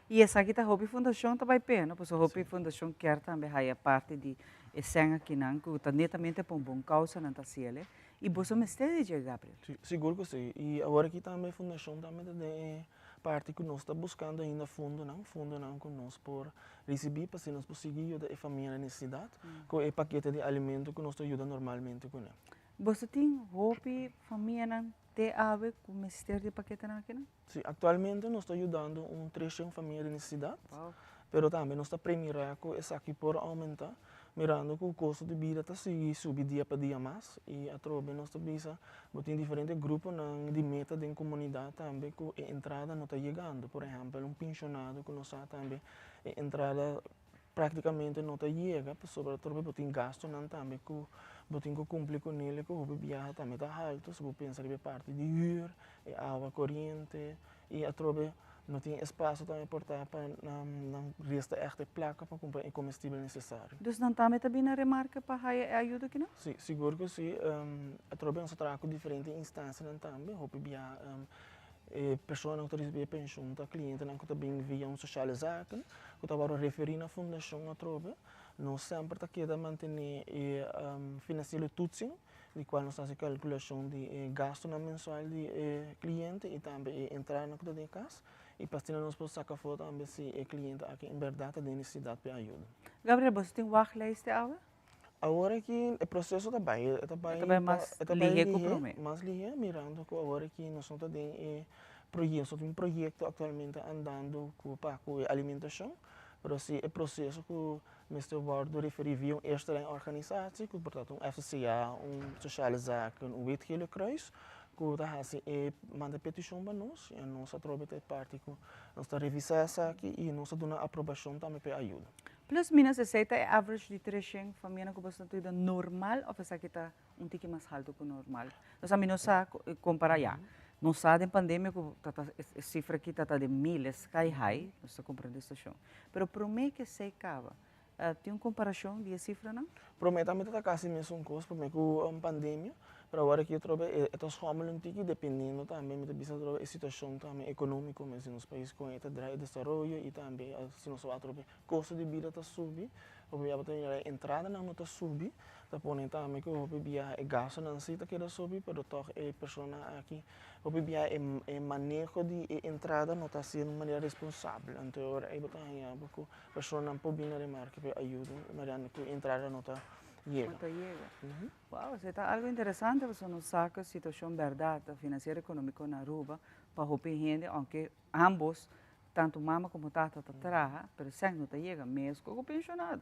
Y esaki ta hopi fundacion ta bay p'e, no? Pasobra hopi fundacion kier tambe haya parti di e cen akinan cu ta netamente pa un bon causa nan ta haciel e. Y boso mester di dje, Gabriel? Si, sigur cu si. Y awor aki tambe e fundacion tambe ta den e parti cu nos ta buscando ainda fondonan, fondonan cu nos por ricibi pa asina nos por sigui yuda e famia na necesidad cu e pakete di alimento cu nos ta yuda normalmente cune. Boso tin hopi famianan te awe cu mester di e paketenan akinan? Si, actualmente nos ta yudando un treshen famia di necesidad, pero tambe nos ta premira cu esaki por aumenta, mirando cu costo di bida ta sigui subi dia pa dia mas y atrobe nos ta bisa bo tin diferente gruponan di meta den comunidad tambe cu e entrada no ta yegando, por ehempel un pensionado cu nos sa tambe e entrada Práktikamente no ta yega pasobra atrobe bo tin gastunan tambe ku bo tin ku kumpli ku nel ku hopi biaha tambe ta haltu si bo pensa riba e parti di hür, e awa koriente i atrobe no tin espasio tambe por ta pa nan resta ègt e plaka pa kumpra e komestibel nesesario. Dus nan tambe ta bini na remarke pa haya e ayuda aki no? Si, sigur ku si. Atrobe nos ta traha ku diferente instansianan tambe, hopi biaha E personanan ku ta risibí e penshun ta klientenan ku ta bin via un sociale zaken, ku ta wòrdu referí na fundashon atrobe. Nos semper ta keda mantené e financiële toetsing, di kual nos ta hasi kalkulashon di e gastunan mensual di e kliente i tambe e entradanan ku ta den e kas. I pa asina nos por saka afó tambe si e kliente aki en bèrdat ta den nesesidat pa e ayuda. Gabriel, boso tin wachtlijst te awe? Awor aki e proceso ta bai, e ta bai, E ta bai mas e ta bai lihé ku promé. Mas lihé, mirando ku awor aki nos no ta den e proyekto, nos no tin un proyekto aktualmente andando ku pa ku e alimentashon, pero si e proceso ku mester wòrdu referí via un eerste lijn organisatie, ku por ta un FCCA, un Sociale Zaken, un Wit Gele Kruis, ku ta hasi e manda petishon pa nos i nos atrobe ta e parti ku nos ta revisá esaki i nos ta duna aprobashon tambe pa e ayuda. Plus minus esey ta e average di treshen famianan cu boso ta yuda normal of esaki ta un tiki mas halto cu normal? Nos a mi no sa compara ya. Nos sa den pandemia ku ta ta e sifra aki ta ta den miles, sky high, nos ta komprende e situashon. Pero promé ku esei kaba, tin un komparashon di e sifranan? Promé tambe ta ta kasi mesun kos, promé ku pandemia, pero awor aki atrobe e ta schommel un tiki dependiendo tambe mi ta bisa atrobe e situashon tambe ekonómiko mes di nos pais kon e ta draai e desaroyo i tambe si nos wak atrobe kosto di bida ta subi, hopi bia bo ta mira e entradanan no ta subi, ta pone tambe ku hopi bia e gastunan si ta keda subi pero tòg e personanan aki hopi bia e maneho di e entrada no ta hasi di un manera responsabel, anto e ora ei bo ta haña bo ku personanan por bini na remarke pa e ayudo mirando ku e entrada no ta yega. No ta yega. Wow, esei ta algo interesante pasobra nos sa ku e situashon bèrdat finansiero ekonómiko na Aruba pa hopi hende ounke ambos Tantu mama komo tata ta traha, pero sèn no ta yega. Mes ku penshonado.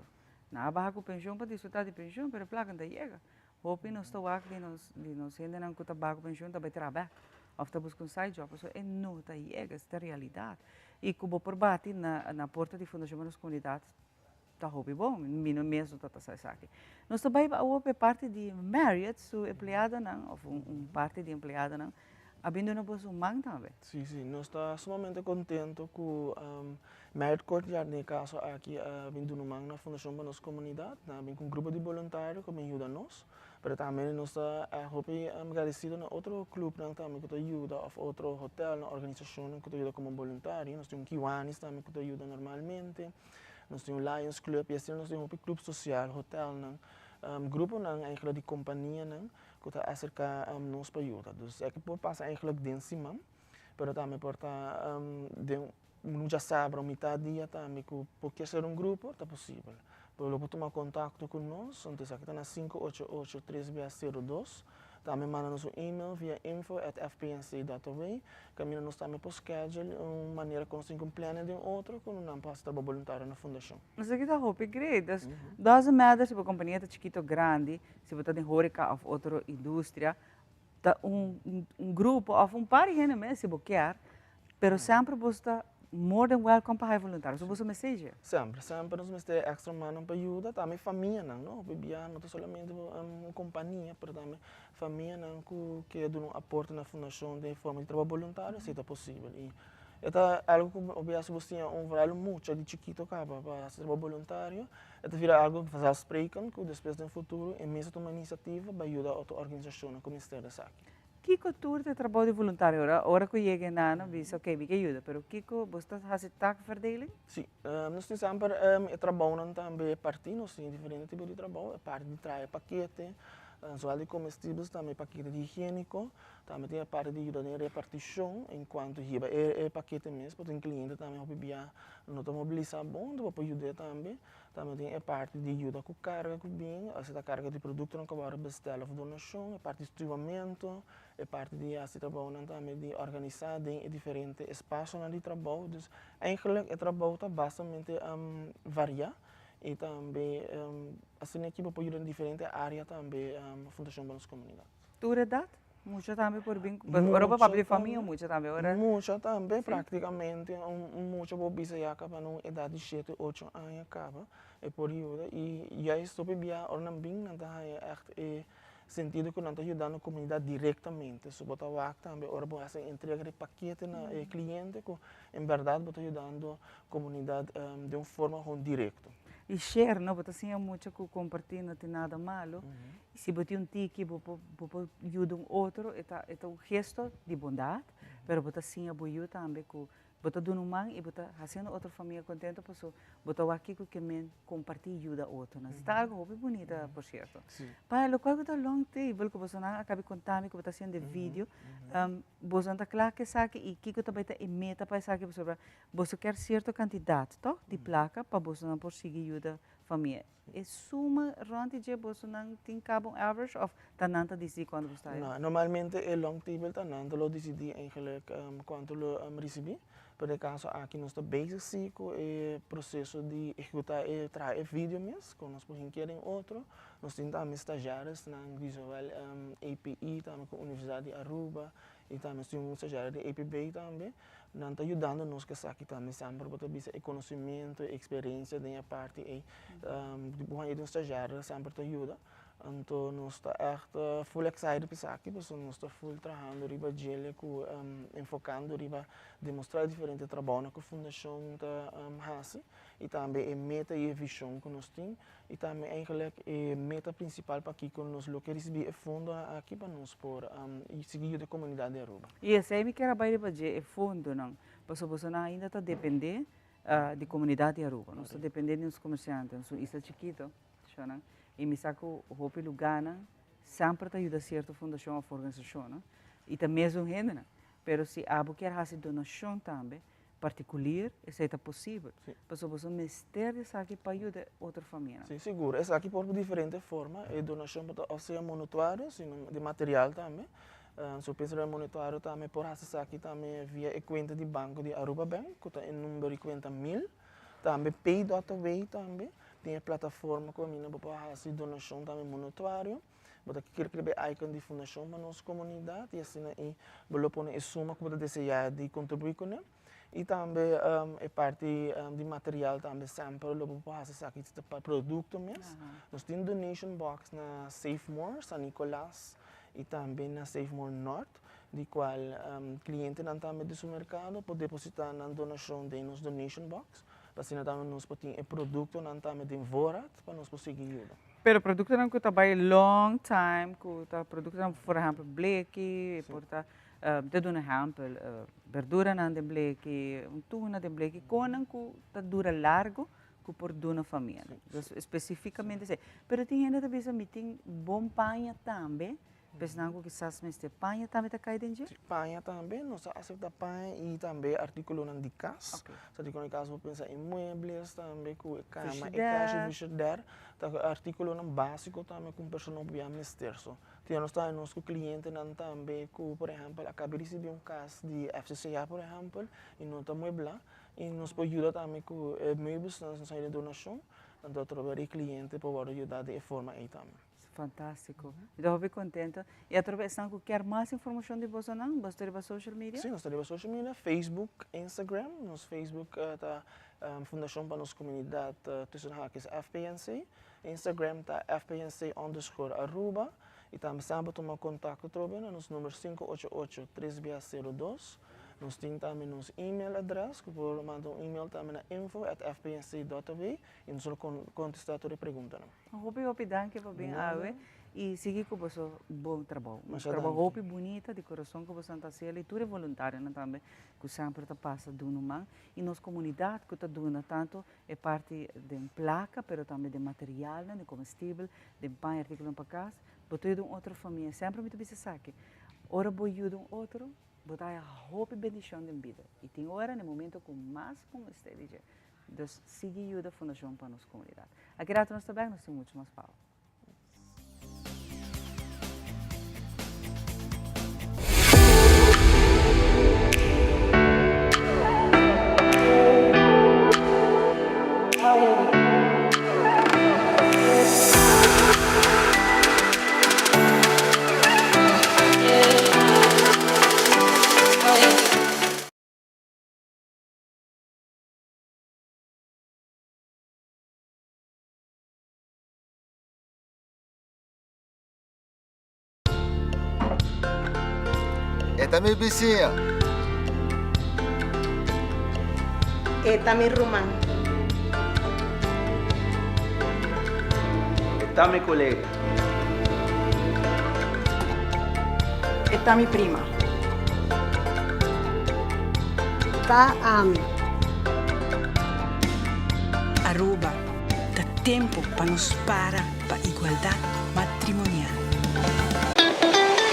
Nan a baha ku penshon pa disfrutá di penshon, pero e plaka no ta yega. Hopi nos ta wak di nos di nos hendenan ku ta baha ku penshon ta bai traha bèk òf ta buska un side job pasobra e no ta yega, esei ta realidat. I ku bo por bati na na porta di Fundashon pa nos Komunidat ta hopi bon. Mi no mes no ta ta sa esaki. Nos ta bai awor pa e parti di Marriott su empleadonan of un parti di empleadonan a bin duna boso un man tambe. Sí, sí, nos ta sumamente contento cu Marriott Courtyard den e caso aki a bin duna un man na Fundacion pa nos Comunidad. Nan a bin cu un grupo di boluntario cu a bin yuda nos, pero tambe nos ta hopi agradecido na otro clubnan tambe cu ta yuda of otro hotelnan, organisacionnan cu ta yuda como boluntario. Nos tin un Kiwanis tambe cu ta yuda normalmente. Nos tin un Lions Club y asina nos tin hopi club social, hotelnan, gruponan eigenlijk di companianan cu ta acerca nos pa yuda. Dus esaki por pasa eigenlijk den siman, pero tambe por ta den un djasabra o mitad dia tambe cu por kier ser un grupo ta posibel. Pero lo por tuma contacto cu nos, anto esaki ta na sinku ocho ocho tres bia sero dos. Tambe manda nos un email via info at fpnc.aw. Kaminda nos tambe por schedule un manera kon sin ku un planning den otro ku nan por hasi trabou boluntario na fundashon. Esaki ta hopi great. Dus doesn't matter si bo kompania ta chikito o grandi, si bo ta den horeca of otro industria, ta un un grupo of un par di hende mes si bo kier, pero semper bo ta more than welcome pa haña voluntario. So boso mester dje. Semper, semper nos mester extra mannan pa yuda, tambe famianan, no? Hopi bia no ta solamente un kompania, pero tambe famianan ku ke duna un aporte na fundashon den forma di trabou boluntario, si ta posibel. I e ta algu ku hopi bia si bo siña un vooral un mucha di chikito kaba pa hasi trabou boluntario, e ta bira algu vanzelfsprekend ku despues den futuro e mes ta tuma inisiativa pa yuda otro organisashonnan ku mester esaki. Kiko tur ta e trabou di voluntario? Ora ora ku yega e nano bisa ok mi ke yuda pero kiko bo ta hasi taakverdeling? Si, nos tin semper e trabounan tambe partí, nos tin diferente tipo di trabou, e parti di traha e pakete, zowel di comestibles tambe e pakete di higiéniko, tambe tin e parti di yuda den repartishon en kuanto hiba e pakete mes, pasobra tin kliente tambe hopi bia no ta mobilisá bon, bo por yud'é tambe. Tambe tin e parti di yuda ku karga ku bin, si ta karga di produktonan ku a wòrdu bestèl òf donashon, e parti di stuwamentu, e parti di hasi trabounan tambe di organisá den e diferente espasionan di trabou. Dus eigenlijk e trabou ta bastamente variá i tambe asina aki bo por yuda den diferente área tambe Fundashon pa nos Komunidat. Tur edat? Mucha tambe por bin, ora bo papia di famia mucha tambe ora. Mucha tambe praktikamente un mucha por bisa ya kaba na un edat di shete ocho aña kaba e por yuda i juist hopi bia ora nan bin nan ta haña ègt e sentido ku nan ta yudando komunidat direktamente so bo ta wak tambe ora bo hasi entrega di pakete na e kliente ku en bèrdat bo ta yudando komunidat den un forma gewoon direkto. I share no bo ta siña mucha ku kompartí no tin nada malo Si bo tin un tiki bo por bo por yuda un otro e ta e ta un gesto di bondat pero bo ta siña bo yu tambe ku bo ta duna un man i bo ta hasiendo otro famia kontento paso bo ta wak kiko ke men kompartí i yuda otronan. Ta algo hopi bunita por sierto. Pa lokual ku ta long table ku bosonan a kabi konta mi ku bo ta hasiendo e video bosonan ta kla ku esaki i kiko ta bai ta e meta pa esaki pasobra boso kier sierto kantidat to di plaka pa bosonan por sigui yuda famia. E suma rond di dje bosonan tin caba un average of ta nan ta dicidi cuanto boso ta haya? No, normalmente e long table ta nan ta lo dicidi eigenlijk cuanto lo ricibi, pero den e caso aki nos ta bezig si cu e proceso di ehecuta e traha e video mes, cu nos por hinkia den otro. Nos tin tambe stagiaresnan di zowel APE tambe cu Universidad di Aruba y tambe nos tin un stagiario di APB tambe. Nan ta yudando nos ku esaki tambe semper bo ta bisa e konosementu, e eksperensia den e parti ei. Bo haña di un stagiario semper ta yuda. Anto nos ta ègt full excited pa esaki pasobra nos ta full trahando riba djele ku enfocando riba demostrá e diferente trabounan ku fundashon ta hasi i tambe e meta i e vishon ku nos tin i tambe eigenlijk e meta prinsipal pakiko nos lo ke risibí e fondonan aki pa nos por sigui yuda e komunidat di Aruba. I esei mi kier a bai riba dje, e fondonan, pasobra bosonan ainda ta dependé di komunidat di Aruba. Nos ta dependé di nos komersiantenan, nos un isla chikito. Shonnan. I mi sa ku hopi lugánan semper ta yuda sierto fundashon òf organisashonnan i ta mesun hendenan. Pero si abo kier hasi donashon tambe, partikulier, esei ta posibel. Pasobra boso mester di esaki pa yuda otro famianan. Sí, sigur. Esaki por diferente forma. E donashon por ta òf sea monetuario, sino di material tambe. Si bo pensa riba monetuario tambe por hasi esaki tambe via e kuenta di banko di Aruba Bank, ku ta e number di kuenta mil. Tambe Pay dot Away tambe tin e plataforma ku aminda bo por hasi donashon tambe monetuario. Bo ta klik riba e icon di Fundashon pa Nos Komunidat i asina ei bo lo pone e suma ku bo ta deseá di kontribuí kuné. I tambe e parti di material tambe semper lo bo por hasi esaki si ta pa produkto mes. Nos tin donation box na Save More San Nicolas i tambe na Save More Nort. di cual clientenan tambe di supermercado por deposita nan donacion den nos donation box, pa asina tambe nos por tin e productonan tambe den voorraad pa nos por sigui yuda. Pero productonan cu ta bay long time, cu ta productonan por ehempel bleki, por ta, te duna ehempel, berduranan den bleki, un tuna den bleki, conan cu ta dura largo cu por duna famianan. Dus specificamente esey. Pero tin hende ta bisa mi tin bon paña tambe, Pesnan ku kisas mester paña tambe ta kai den dje? Sí, paña tambe. Nos ta aseptá paña i tambe artíkulonan di kas. Artíkulonan di kas bo pensa e muebles tambe ku e kama, e kashi, frishider. Ta artíkulonan básiko tambe ku un persona por bia mester. So, tin nos ta nos ku klientenan tambe ku por ehèmpel a kaba di risibí un kas di FCCA por ehèmpel i no ta mueblá i nos por yuda tambe ku e mueblesnan nos a haña den donashon. Anto atrobe e kliente por wòrdu yudá di e forma ei tambe. Fantástiko. Mi ta hopi kontento. I atrobe esnan ku kier mas informashon di bosonan, boso ta riba social media? Sí, nos ta riba social media, Facebook, Instagram. Nos Facebook ta Fundashon pa Nos Komunidat Tussen Haakjes, FPNC. Instagram ta FPNC underscore Aruba. I tambe semper tuma kontakto atrobe na nos number 588 3 02. Nos tin tambe nos email adres ku por manda un email tambe na info at fpnc.aw i nos lo kontestá tur e preguntanan. Hopi hopi danki pa bin awe y sigui cu boso bon trabou. Un trabou hopi bunita di corazon cu boso ta haciel y tur e voluntarionan tambe cu semper ta pasa duna un man y nos comunidad cu ta duna tanto e parti den placa pero tambe den materialnan, den comestibel, den pan y articulonan pa cas. Bo ta yuda un otro famia. Semper mi ta bisa esaki, ora bo yuda un otro bo ta haya hopi bendicion den bida y tin ora na e momento cu mas bo mester di dje. Dus sigui yuda Fundashon pa nos komunidat. Aki rato nos ta bek, nos tin muchu mas pa awe. E ta mi bisiña. E ta mi ruman. E ta mi kolega. E ta mi prima. Ta ami. Aruba, ta tempo pa nos para pa igualdad matrimonial.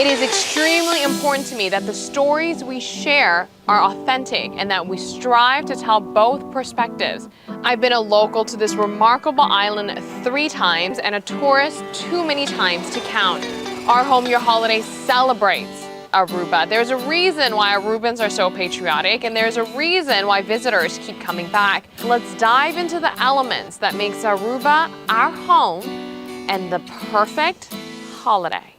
It is extremely important to me that the stories we share are authentic and that we strive to tell both perspectives. I've been a local to this remarkable island three times and a tourist too many times to count. Our Home Your Holiday celebrates Aruba. There's a reason why Arubans are so patriotic and there's a reason why visitors keep coming back. Let's dive into the elements that makes Aruba our home and the perfect holiday.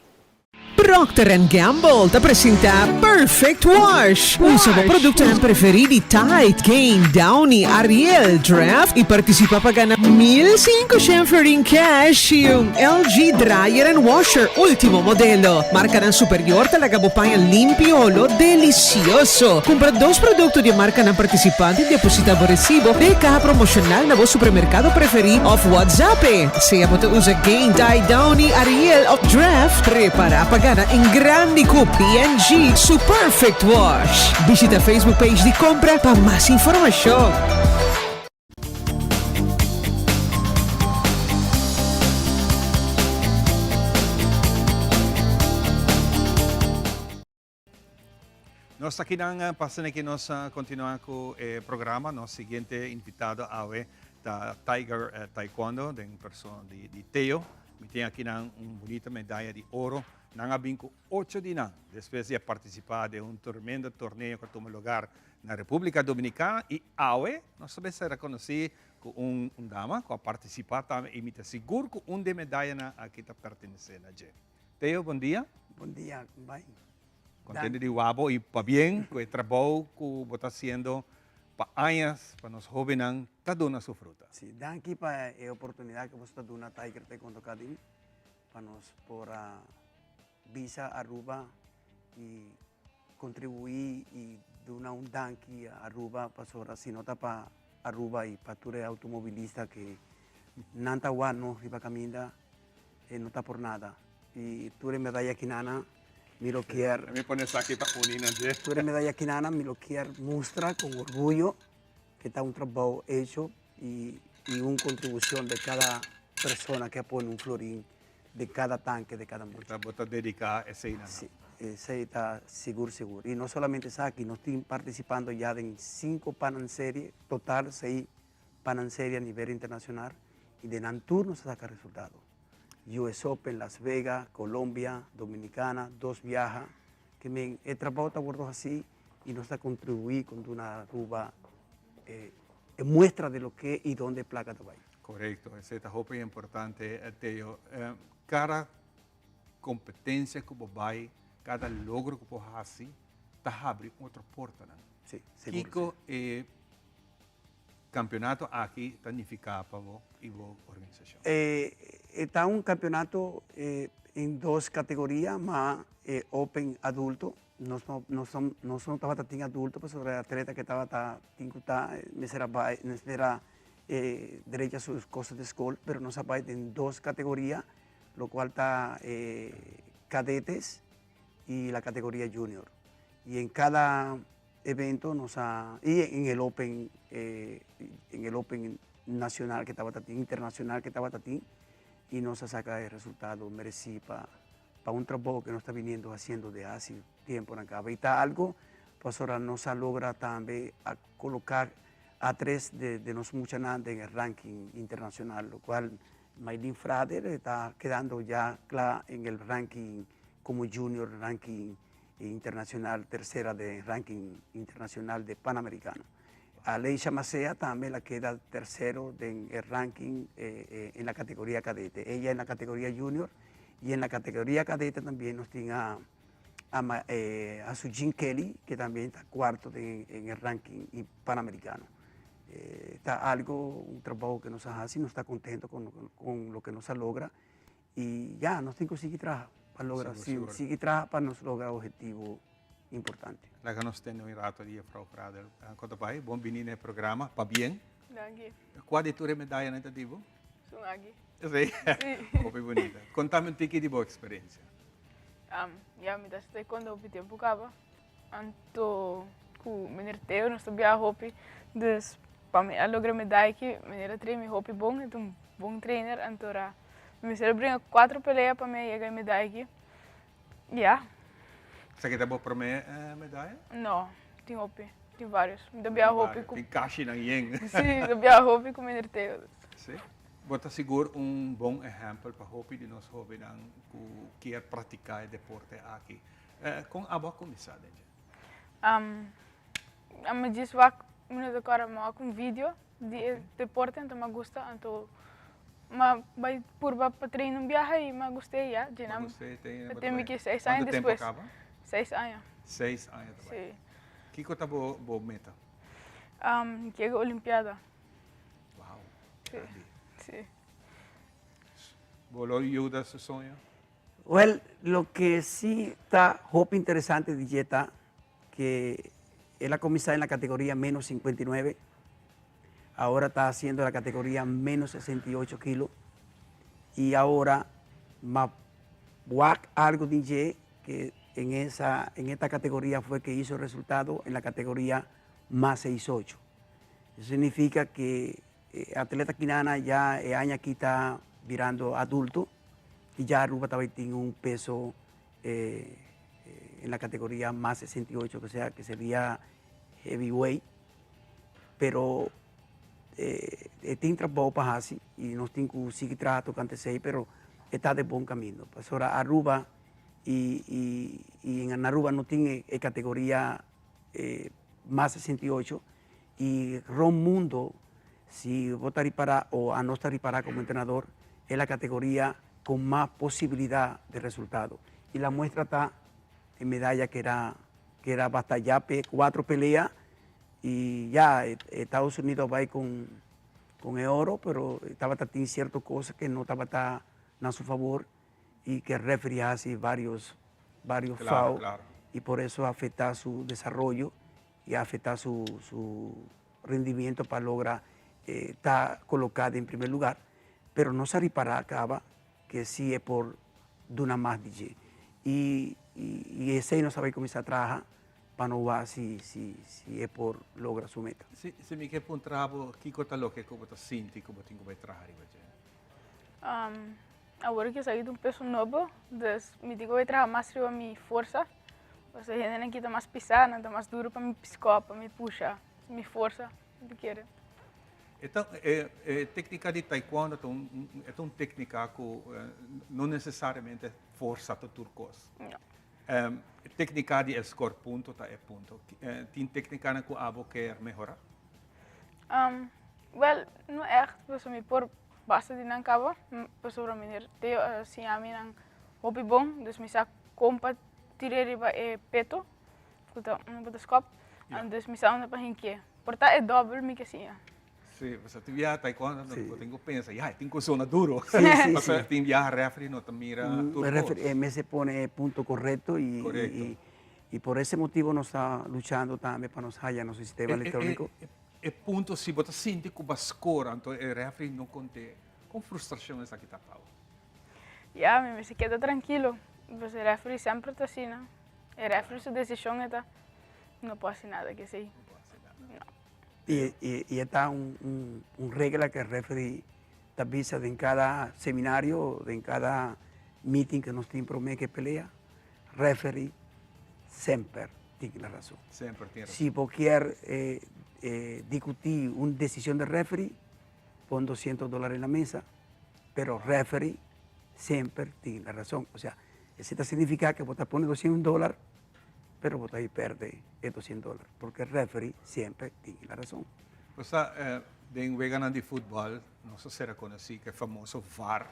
Procter and Gamble ta presenta Perfect Wash. Usa bo productonan preferi di Tide, Gain, Downy, Ariel, Dreft y participa pa gana 1500 florin cash y un LG Dryer and Washer ultimo modelo. Marcanan superior ta laga bo paña limpi y olo delicioso. Cumpra dos producto di e marcanan participante y deposita bo recibo den e caha promocional na bo supermercado preferi of WhatsApp e. Sea bo ta usa Gain, Tide, Downy, Ariel of Dreft, prepara pa gana en grandi cu P&G su Perfect Wash. Bishita Facebook page di Compra pa mas informacion. Nos ta akinan pa asina ki nos continua cu e programa. Nos siguiente invitado awe ta Tiger Taekwondo den persona di Theo. Mi tin akinan un bunita medaya di oro. Nan a bin cu ocho di nan despues di a participa den un tremendo torneo cu a tuma lugar na Republica Dominicana y awe nos ta mester reconoci cu un dama cu a participa tambe y mi ta sigur cu un di e medayanan aki ta pertenece na dje. Theo, bon dia. Bon dia, con bai? Contento di wak bo y pabien cu e trabou cu bo ta haciendo pa añas pa nos hobennan ta duna su fruta. Si, danki pa e oportunidad cu boso ta duna Tiger Taekwondo Academy pa nos por a bisa Aruba y contribui y duna un danki a Aruba pasobra si no ta pa Aruba y pa tur e automobilista cu nan ta wak nos riba caminda E no ta por nada. Y tur e medaya kinana mi lo kier. Mi pone esaki pa uni nan dje. Tur e medaya kinana mi lo kier mustra con orguyo que ta un trabou hecho y y un contribucion de cada persona que a pone un florin den cada tanke de cada mucha. Bo ta dedica esey na nan. Si, esey ta sigur sigur. Y no solamente esaki, nos tin participando ya den cinco Pan Serie, total sei Pan Serie a nivel internacional. Y den nan tur nos a saca resultado. US Open, Las Vegas, Colombia, Dominicana, dos biaha. Ke men e trabou ta wordo haci y nos ta contribui con duna Aruba e muestra de lo que y donde e placa ta bay. Correcto, esey ta hopi importante Theo. Cada competencia cu bo bay, cada logro cu bo haci ta habri otro portanan. Si, sigur. Kico e Campeonato aki ta nifica pa bo y bo organisacion? E ta un campeonato en dos categoria, ma e Open adulto, nos no nos no nos no tabata tin adulto pasobra e atleta ke tabata tin ku ta mester a bai mester a drecha su cosas di scol, pero nos a bai den dos categoria, locual ta cadetes y la categoria junior. Y en cada evento nos a y en el open en el open nacional que tabata tin internacional que tabata tin y nos a saca e resultado mereci pa pa un trabou que nos ta viniendo haciendo de haci tiemponan caba y ta algo pasobra nos a logra tambe a coloca a tres de de nos muchanan den e ranking internacional lo cual Maylin Frader ta kedando ya cla en el ranking como junior ranking internacional, tercera de ranking internacional de Panamericano. Aleisha Macea tambe la keda tercero den e ranking en la categoría cadete. Ella en la categoría junior y en la categoría cadete también nos tin a a Sujin Kelly que también ta cuarto den en e ranking panamericano. Ta algo, un trabou que nos a haci, nos ta contento con con loke nos a logra. Y ya, nos tin cu sigui traha pa logra, Sigur, sigur. sigui traha pa nos logra objetivo importante. Laga nos tende un rato di juffrouw Pradel. Con ta bai? Bon bini na e programa. Pabien. Danki. Cua di tur e medayanan ta di bo? Sun aki. Si? Si. Hopi bunita. Contami un tiki di bo experiencia. Ya, mi ta haci taekwondo hopi tempo caba. Anto ku meneer Theo nos ta biaha hopi, dus pa mi a logra medaya aki meneer a train mi hopi bon, e ta un bon trainer, anto ora mi mester a bringa kuater pelea pa mi a yega e medaya aki, ya. Esaki ta bo prome medaya? No, tin hopi, tin varios, mi ta biaha hopi ku. Tin kashinan yen. Si, mi ta biaha hopi ku meneer Theo. Si, bo ta sigur un bon ehempel pa hopi di nos hobennan ku kier praktika e deporte aki. Kon abo a kuminsá den dje? Ami djis wak, mi no ta kòrda, mi wak un video di e deporte anto mi a gusta anto. M'a bai purba pa train un biaha y m'a gust'é ya. Dje nan tin mi ki seis aña Cuanto tempo despues. caba? Seis aña. Seis aña ta bai. Sí. Kico ta bo bo meta? Yega Olimpiada. Wow, Sí, grandi. sí. Bo lo yuda su soño? Well, loke si ta hopi interesante di dje ta que el a cuminsa en la categoria menos 59, ahora ta haciendo la categoria menos 68 kilo y ahora ma wak algo di dje que en esa en esta categoria fue que hizo resultado en la categoria mas 68. Eso significa que e atleta kinana ya e aña aki ta birando adulto y ya Aruba tabata tin un peso en la categoria mas 68 o sea que seria heavyweight pero e tin trabou pa haci y nos tin cu sigui traha tocante esey pero e ta den bon camino pasobra Aruba y y en Aruba no tin e categoria mas 68 Y rond mundo, si bo ta ripara o anos ta ripara como entrenador, e la categoria con mas posibilidad de resultado. Y la muestra ta e medaya que era que era batalla p'e cuatro pelea y ya Estados Unidos a bay con con e oro, pero tabata tin cierto cosa que no tabata na su favor y que referee a haci varios varios Claro, foul claro. y por eso afecta su desarrollo. y a afecta su su rendimiento pa logra ta coloca den primer lugar, pero no sa ripara caba que si e por duna mas di dje y y esey nos a bay cuminsa traha pa no wak si si si e por logra su meta. Si si mi ke puntra bo kico ta loke cu bo ta sinti cu bo tin cu bay traha riba dje? Awor cu esaki ta un peso nobo, dus mi tin cu bay traha mas riba mi forsa. Pasobra e hendenan aki ta mas pisá, nan ta mas duru pa mi piskò, pa mi pusha, mi forsa, mi ta kere. E ta e e téknika di taekwondo ta un e ta un téknika ku no nesesariamente forsa ta tur kos. No. E téknika di e skor punto ta e punto. Tin téknikanan ku abo kier mehorá? Wèl, no ègt, pasobra mi por basta di nan kaba, pasobra meneer Teo a siña mi nan hopi bon, dus mi sa kon pa tir'é riba e peto ku ta unda bo ta skòp, dus mi sa unda pa hinkié. Por ta e dòbel mi ke siña. Sí, pasobra tin biaha taekwondo bo tin ku pensa, ya, e tin ku zona duro. Sí, sí, sí. Pasobra tin biaha rèfri no ta mira tur kos. Rèfri e mester pone e punto korekto i i por ese motibo nos ta luchando tambe pa nos haya nos sistema elektróniko. E punto si bo ta sinti ku bo a skor anto e rèfri no kont'é, kon frustrashon esaki ta pa bo? Ya, mi mester keda trankilo, pasobra e referee semper ta asina. E referee su desishon e ta, no por hasi nada ku esei. No por hasi nada. No. I i e ta un un un regla ku e referee ta bisa den kada seminario, den kada meeting ku nos tin promé ku e pelea, referee semper tin la rason. Semper tin rason. Si bo kier dikutí un desishon di referee, pon doscientos dólar en la mesa. Pero referee semper tin la razon. O sea, esey ta significa que bo ta pone doscientos dolar, pero bo ta bay perde e doscientos dolar, porque referee semper tin la razon. Bo sa, den weganan di futbal nos a ser reconoci cu e famoso var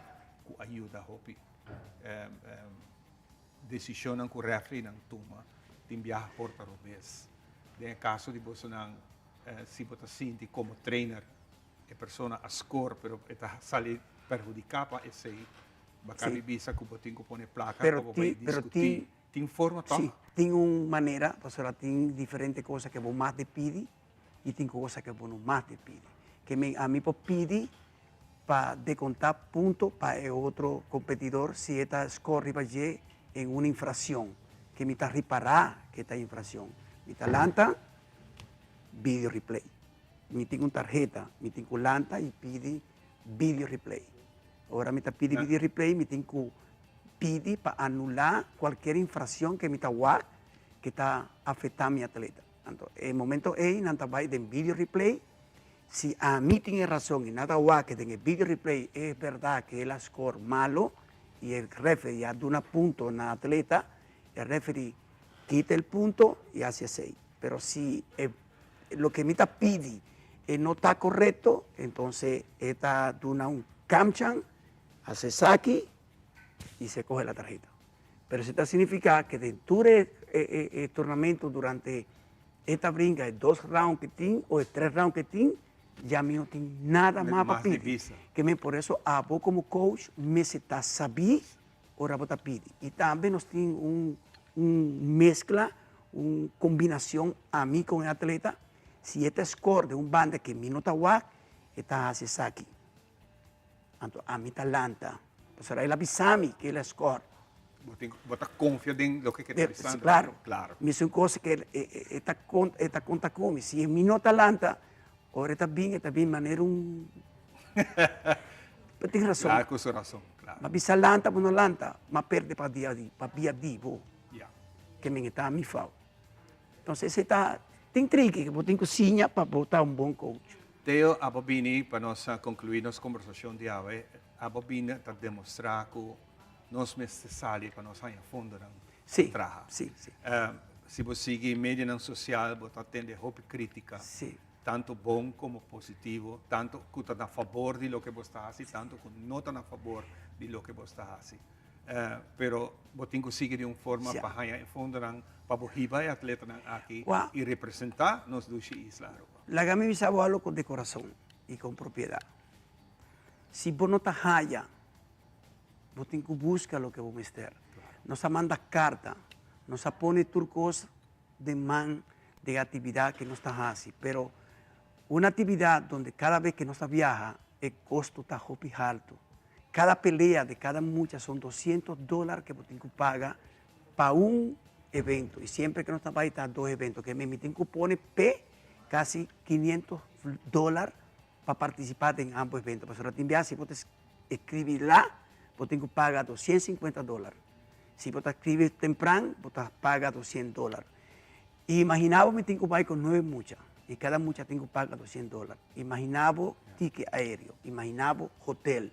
cu a yuda hopi. Decisionnan cu refereenan tuma tin biaha por ta robes. Den e caso di bosonan, si bo ta sinti como trainer E persona a score pero e ta sali perhudica pa esey. Baka mi bisa cu bo tin cu pone placa pa bo bay discuti. Tin forma toch? Si, tin un manera pasobra tin diferente cosa cu bo mas di pidi y tin cosa cu bo no mas di pidi. Ke men ami por pidi pa deconta punto pa e otro competidor si e ta score riba dje en un infraccion ke mi ta ripara ke ta infraccion. Mi ta lanta video replay. Mi tin un tarheta, mi tin ku lanta i pidi video replay. Ora mi ta pidi video replay, mi tin ku pidi pa anulá kualkier infraccion ke mi ta wak ke ta afektá mi atleta. Anto e momento ei nan ta bai den video replay, si ami tin e rason i nan ta wak ke den e video replay e bèrdat ke el a skor malo i e referee a duna punto na atleta, e referee kita el punto i hasi esei. Pero si e loke mi ta pidi e no ta korekto, entonces e ta duna un. Kamchan hace esaki y se coge la tarjeta. Pero esey ta significa que den tur e e tornamento durante e ta bringa e dos round que tin o e tres round que tin ya mi no tin nada mas pa pidi. Ke men por eso abo como coach mester ta sabí ora bo ta pidi. Y tambe nos tin un un mezcla, un combinacion ami con e atleta, si e ta score den un banda ke mi no ta wak, e ta haci esaki. Anto ami ta lanta. Pasobra el a bisa mi ke el a score. Bo tin, bo ta confia den loke ke ta bisando. Claro. Claro. Mi su cos ke e ta e ta conta cu mi. Si mi no ta lanta, ora e ta bin, e ta bin manera un Bo tin rason. Claro cu su rason, claro. Ma bisa lanta, bo no lanta, ma perde pa dia di, pa bia di bo. Ya. Ke men e ta mi fout. Entonces esei ta, tin triki ke bo tin cu siña pa bo ta un bon coach. Theo, abo bini pa nos conclui nos conversacion di awe. Abo bini ta demostra cu nos mester sali pa nos haña fondonan pa traha. Sí, sí. Si bo sigui medianan social bo ta tende hopi critica. Sí. Tanto bon como positivo, tanto cu ta na fabor di loke bo sta haci, tanto cu no ta na fabor di loke bo sta haci. Pero bo tin cu sigui di un forma pa haña e fondonan pa bo hiba e atletanan aki y representa nos dushi isla Aruba. Laga mi bisa bo algo di corazon y con propiedad. Si bo no ta haya, bo tin cu busca loke bo mester. Nos a manda carta, nos a pone tur cos den man den actividad cu nos ta haci, pero un actividad donde cada vez cu nos ta viaha e costo ta hopi halto. Cada pelea de cada mucha son doscientos dolar cu bo tin cu paga pa un evento y siempre cu nos ta bay ta dos evento, que mi tin cu pone pe casi quinientos dolar pa participa den ambos evento, pasobra tin bia si bo ta escribi la bo tin cu paga doscientos cincuenta dolar, si bo ta escribi tempran bo ta paga doscientos dolar. Imagina bo mi tin cu bay cu nuebe mucha y cada mucha tin cu paga doscientos dolar, imagina bo ticket aereo, imagina bo hotel.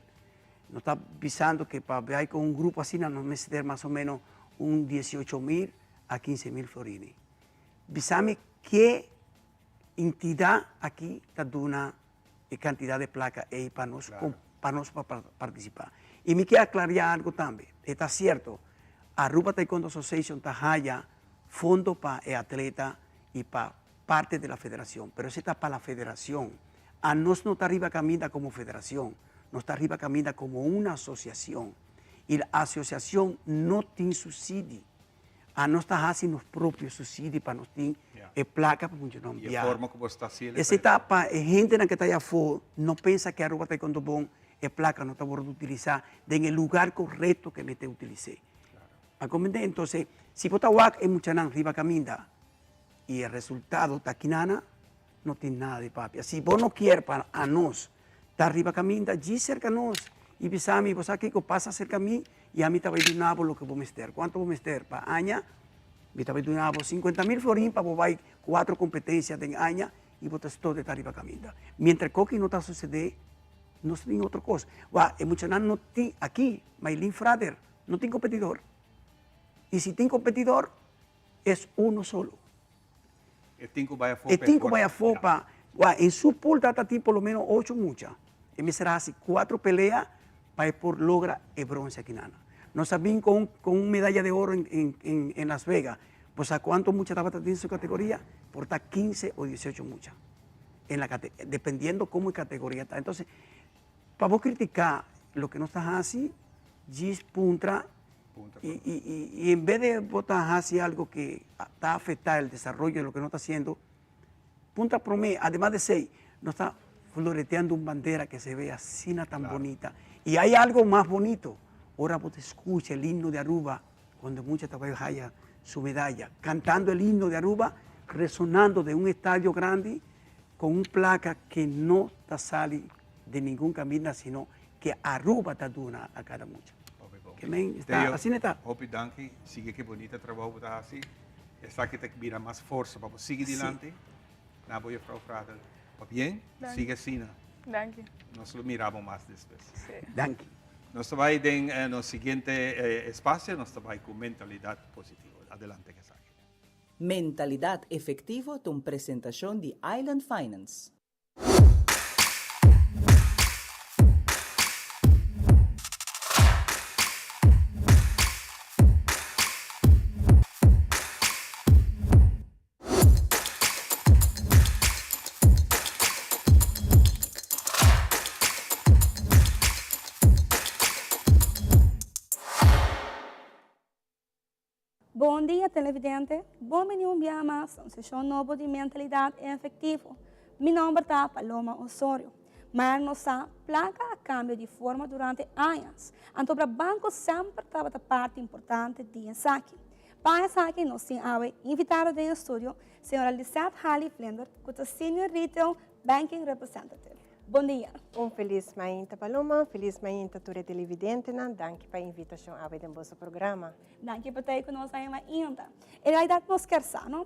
Nos ta bisando cu pa bay cu un grupo asina nos mester mas o menos un diesiocho mil a quince mil florini. Bisa mi ke entidad aki ta duna e cantidad de placa ey pa nos pa nos pa participa. Y mi kier aclaria algo tambe, e ta cierto, Aruba Taekwondo Association ta haya fondo pa e atleta y pa parte de la federacion, pero esey ta pa la federacion. Anos no ta riba caminda como federacion, nos ta riba caminda como una asociacion. Y la asociacion no tin subsidi. Anos ta haci nos propio subsidi pa nos tin e placa pa mucha nan Y e biaha. forma cu bo sta haciendo Esey ta pa e hendenan cu ta allá afo no pensa cu Aruba Taekwondo bon, e placa no ta wordo utilisa den e lugar corecto cu mester utilise. A comprende? Entonces, si bo ta wak e muchanan riba caminda y e resultado ta kinana, no tin nada di papia. Si bo no kier pa anos ta riba caminda, djis cerca nos y bisa mi, bo sa kico pasa cerca mi y ami ta bay duna bo loke bo mester. Cuanto bo mester pa aña? Mi ta bay duna bo cincuenta mil florin pa bo bay cuatro competencia den aña y bo ta stop di ta riba caminda. Mientras coki no ta sucede, nos tin otro cos. Wak, e muchanan no tin, aki, Maylin Frater, No tin competidor. Y si tin competidor, es uno solo. E tin cu bay afó E tin cu bay afó pa, wak, en su pool ta tin por lo menos ocho mucha. E mester haci cuatro pelea pa e por logra e bronce aki nana. Nos a bin con con un medalla de oro en en en Las Vegas. Bo sa cuanto mucha tabata den su categoria? Por ta quince o diesiocho mucha. En la cate, dependiendo como e categoria ta. Entonces, Pa bo critica loke nos ta haci, djis puntra y en vez de bo ta haci algo que ta afecta el desarrollo de loke nos ta haciendo, puntra prome. Ademas de esey, nos ta floreteando un bandera que se ve asina tan bonita. Y hay algo mas bonito, ora bo ta escucha el himno de Aruba cuando mucha ta bay haya su medalla, cantando el himno de Aruba, resonando den un estadio grandi, con un placa que no ta sali di ningun caminda sino que Aruba ta duna a cada mucha. Hopi bon. Que men sta, Teo, asina ta. Hopi danki, sigui ki bonita trabou bo ta haci. Esaki ta bira mas forsa pa bo sigui dilanti. Na bo juffrouw Fradel, pabien, Danki. sigui asina. Danki. Nos lo mira bo mas despues. Sí. Danki. Nos ta bay den nos siguiente espacio, nos ta bay cu mentalidad positivo. Adelante Kesaki. Mentalidad Efectivo ta un presentacion di Island Finance. dia televidente, bon bini un biaha mas na un seshon nobo di Mentalidad Efectivo. Mi nomber ta Paloma Osorio. Maar nos sa placa a cambia di forma durante añas, anto bra banco semper tabata parti importante di esaki. Pa esaki nos tin awe invitado den e studio señora Lisette Halley Vlinder cu ta Senior Retail Banking Representative. Bon dia. Un felis mainta Paloma, un felis mainta tur e televidentenan. Danki pa e invitacion awe den boso programa. Danki pa ta cu nos awe mainta. En realidad nos kier sa, no?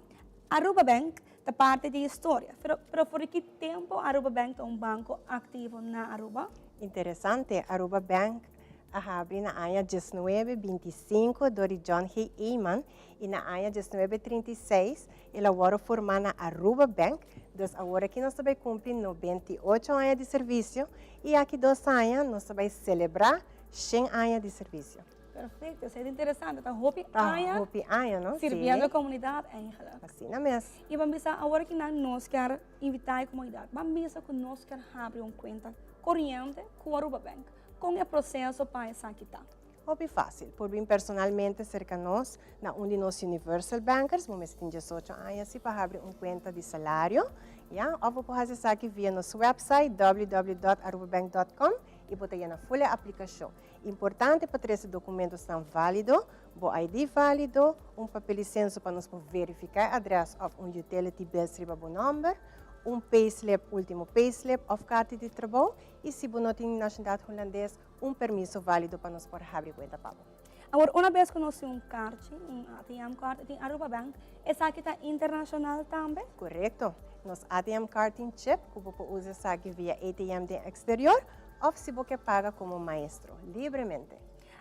Aruba Bank ta parti di historia, pero pero for di ki tempo Aruba Bank ta un banco activo na Aruba? Interesante, Aruba Bank a habri na aña diesnuebe bintisinko dor di John G. Eman y na aña diesnuebe trinta i seis el a wòrdu formá na Aruba Bank, dus awor aki nos ta bai kumpli 98 aña di servisio i aki 2 aña nos ta bai selebrá 100 aña di servisio. Perfecto, esei ta interesante, ta hopi aña. Ta hopi aña, no? Sirbiendo e komunidat eigenlijk. Asina mes. I ban bisa awor aki nan nos kier invitá e komunidat, ban bisa ku nos kier habri un kuenta koriente ku Aruba Bank. Kon e proseso pa esaki ta? Hopi fásil. Por bin personalmente serka nos na un di nos Universal Bankers, bo mester tin 18 aña si pa habri un kuenta di salario, ya, òf bo por hasi esaki via nos website www.arubabank.com i bo ta yena ful e aplikashon. Importante pa trese dokumentonan válido, bo ID válido, un papel di senso pa nos por verifiká e adrès òf un utility bills riba bo nòmber, un payslip, último payslip òf karta di trabou i si bo no tin nashonalidat hulandes, un permiso válido pa nos por habri kuenta pa bo. Awor, una bes ku nos tin un karchi, un ATM card di Aruba Bank, esaki ta internashonal tambe? Korekto. Nos ATM card tin chip ku bo por usa esaki via ATM den eksterior òf si bo ke paga komo maestro, libremente.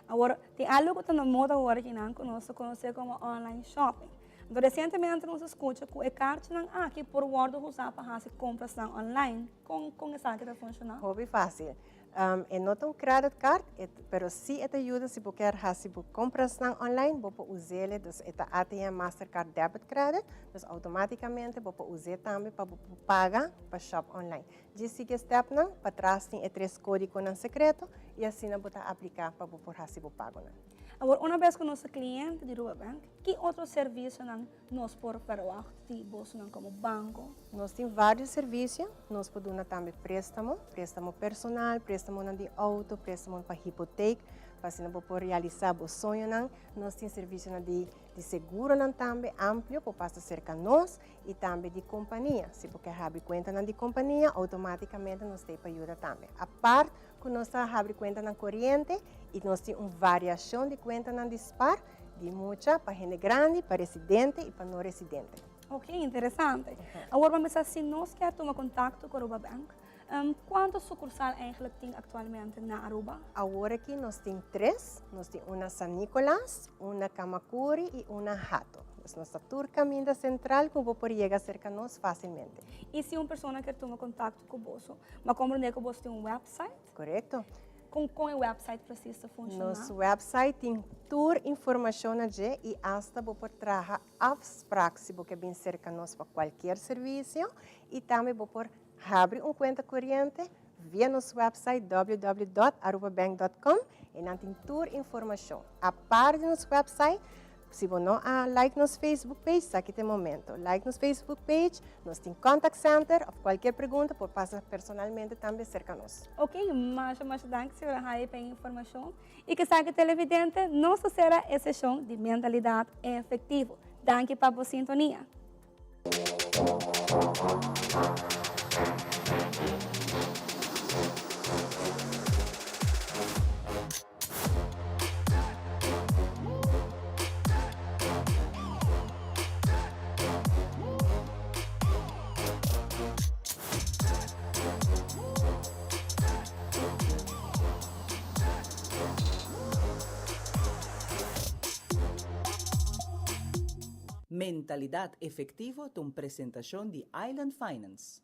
Awor, tin algu ku ta na moda awor akinan ku nos ta konosé komo online shopping. Anto resientemente nos a skucha ku e karchinan aki por wòrdu usá pa hasi komprasnan online. Kon kon esaki ta funshoná? Hopi fásil. E no ta un credit card, e pero si e ta yuda si bo kier hasi bo komprasnan online, bo por us'el, dus e ta ATM Mastercard Debit Credit, dus outomátikamente bo por us'é tambe pa bo por paga pa shop online. Djis sigui e stèpnan, patras tin e tres kódigonan sekreto i asina bo ta apliká pa bo por hasi bo pagonan. Awor, una bes ku nos ta kliente di Aruba Bank, ki otro servisionan nos por verwagt di bosonan komo banko? Nos tin vários servisio. Nos por duna tambe préstamo, préstamo personal, préstamonan di outo, préstamo pa hipotek, pa asina bo por realisá bo soñonan. Nos tin servisionan di di seguronan tambe amplio, por pasa serka nos i tambe di kompania. Si bo ke habri kuentanan di kompania, outomátikamente nos ta ei pa yuda tambe. Apart ku nos ta habri kuentanan koriente i nos tin un variashon di kuentanan di spar, di mucha, pa hende grandi, pa residente i pa no residente. Ok, interesante. Awor ban bisa si nos kier tuma kontakto ku Aruba Bank, kuantu sukursal eigenlijk tin aktualmente na Aruba? Awor aki nos tin tres, nos tin un na San Nicolas, un na Camacuri i un na Hato. Dus nos ta tur kaminda sentral ku bo por yega serka nos fásilmente. I si un persona kier tuma kontakto ku boso, ma komprendé ku boso tin un website? Korekto. Kon kon e website presis ta funshoná? Nos website tin tur informashon na dje i asta bo por traha afsprak si bo ke bin serka nos pa kualkier servisio i tambe bo por habri un kuenta koriente via nos website www.arubabank.com i nan tin tur informashon. Apart di nos website, si bo no a like nos Facebook page, esaki ta e momento. Like nos Facebook page, nos tin contact center of cualkier pregunta por pasa personalmente tambe cerca nos. Ok, masha masha danki señora Haye pa e informacion. Y cu esaki televidente nos ta cera e sesion di Mentalidad Efectivo. Danki pa bo sintonia. Mentalidad Efectivo ta un presentacion di Island Finance.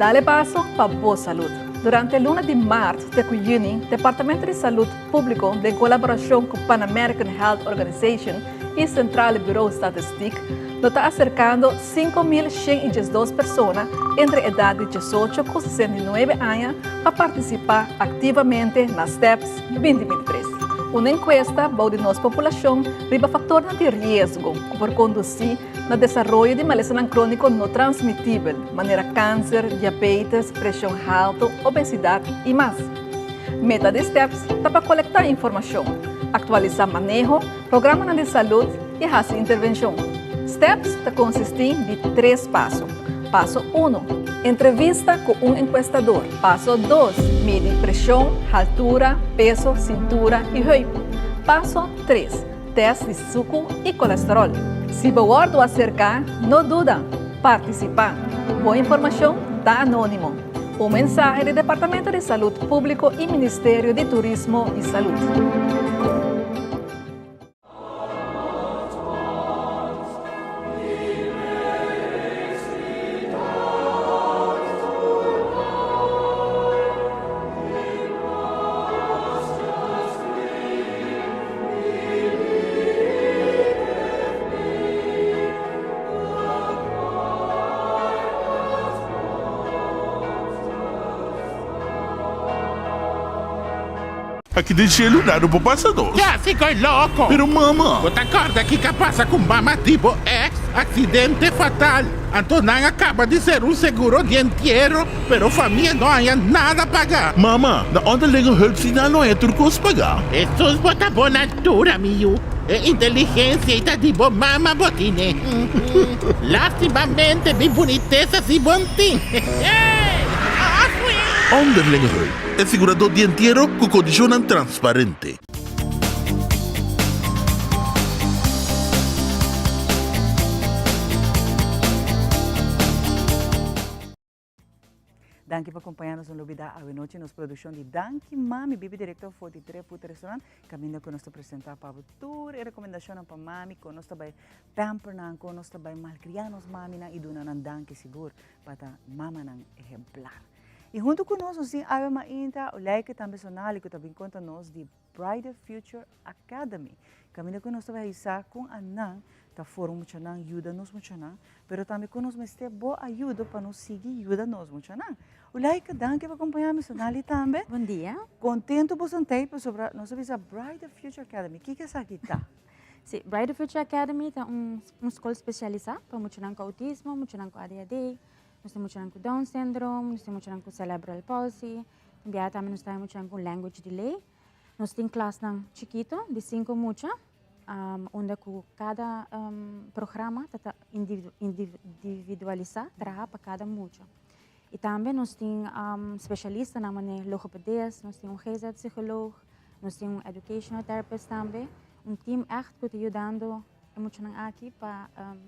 Dale paso pa bo salud. Durante luna di maart te cu juni, Departamento di Salud Publico den colaboracion cu Pan American Health Organization y Centrale Bureau Statistiek lo ta acercando 5.112 persona entre edad di 18 cu 69 aña pa participa activamente na STEPS 2023. Un encuesta bou di nos populacion riba factornan di riesgo cu por conduci na desaroyo di malesanan króniko no transmitibel, manera kanser, diabetes, preshon haltu, obesidat i mas. Meta di STEPS ta pa kolektá informashon, aktualisá maneho, programanan di salud i hasi intervenshon. STEPS ta konsistí di tres paso. Paso uno, Entrevista ku un enkuestador. Paso dos, Midi preshon, haltura, peso, sintura i heup. Paso tres, Test di suku i kolesterol. Si bo wòrdu aserká, no duda, partisipá. Bo informashon ta anónimo. Un mensahe di Departamento di Salud Públiko i Ministerio di Turismo i Salud. Aki den shelu nada no por pasa nos. Ya si koe loko. Pero mama. Bo ta kòrda kiko a pasa ku mama di bo ex? Aksidente fatal. Anto nan a kaba di ser un seguro di entiero. Pero famia no haña nada paga. Mama, na unda lego hulp si nan no haña tur kos paga? Hesus bo ta bon altura mi yu. E inteligencia ei ta di bo mama bo tine. Lastimamente mi bunitesa si bon tin. Onderlinge hulp, e sigurador di entiero ku kondishonnan transparente. Danki pa kompañá nos. No lubidá awenochi nos produkshon di Danki Mami Bibi direkto for di Tre Food Restaurant kaminda ku nos ta presentá pa bo tur e rekomendashonnan pa mami kon nos ta bai pamper nan, kon nos ta bai malkriá nos maminan i duna nan danki sigur pa ta mamanan ehemplar. I huntu ku nos nos tin Awe Mainta, Oleike tambe Sonali ku ta bin konta nos di Brighter Future Academy. Kaminda ku nos ta bai sa kon anan ta forma muchanan, yuda nos muchanan, pero tambe kon nos mester bo ayudo pa nos sigui yuda nos muchanan. Ulaika, danki pa kompañá mi, Sonali tambe. Bon dia. Kontentu bo sant'ei pasobra nos a bisa Brighter Future Academy. Kiko esaki ta? Sí, Brighter Future Academy ta un un skol spesialisá pa muchanan ku outismo, muchanan ku ADHD, nos tin muchanan ku Down syndrome, nos tin muchanan ku cerebral palsy, tin biaha tambe nos ta haña muchanan ku language delay. Nos tin klasnan chikito di sinku mucha, unda ku kada programa ta ta individualisá, traha pa kada mucha. I tambe nos tin spesialistanan manera logopedist, nos tin un GZ-psicoloog, nos tin un educational therapist tambe, un team ègt ku ta yudando e muchanan aki pa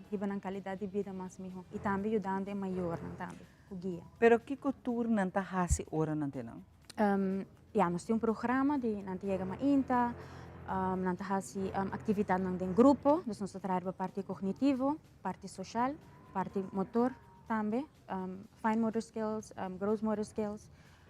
hiba nan kalidat di bida mas mihó i tambe yudando e mayornan tambe ku guia. Pero kiko tur nan ta hasi ora nan te nan? Ya, nos tin un programa di nan ta yega mainta, nan ta hasi aktividatnan den grupo, dus nos ta traha riba parti kognitivo, parti soshal, parti motor tambe, fine motor skills, gross motor skills,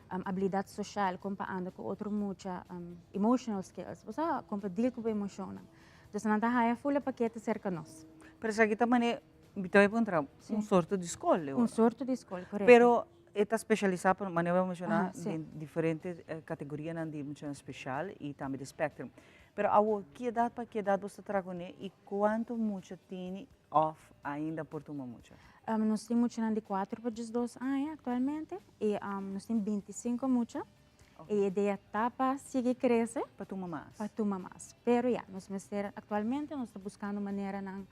abilidat soshal, kon pa anda ku otro mucha, emotional skills, bo sa kon pa deal ku bo emoshonnan. Dus nan ta haya ful e pakete serka nos. Pero esaki ta manera, mi ta bai puntra, un sorto di skol. Un sorto di skol, korekto. Pero E ta specialisa pa manera bo a menciona den diferente categorianan di muchanan special y tambe di spectrum. Pero awo ki edad pa ki edad bo ta traha cune y cuanto mucha tini of ainda por tuma mucha? Nos tin muchanan di cuatro pa diesdos aña actualmente y nos tin binticinco mucha y e idea ta pa sigui crece. Pa tuma mas. Pa tuma mas. Pero ya, nos mester actualmente nos ta buscando maneranan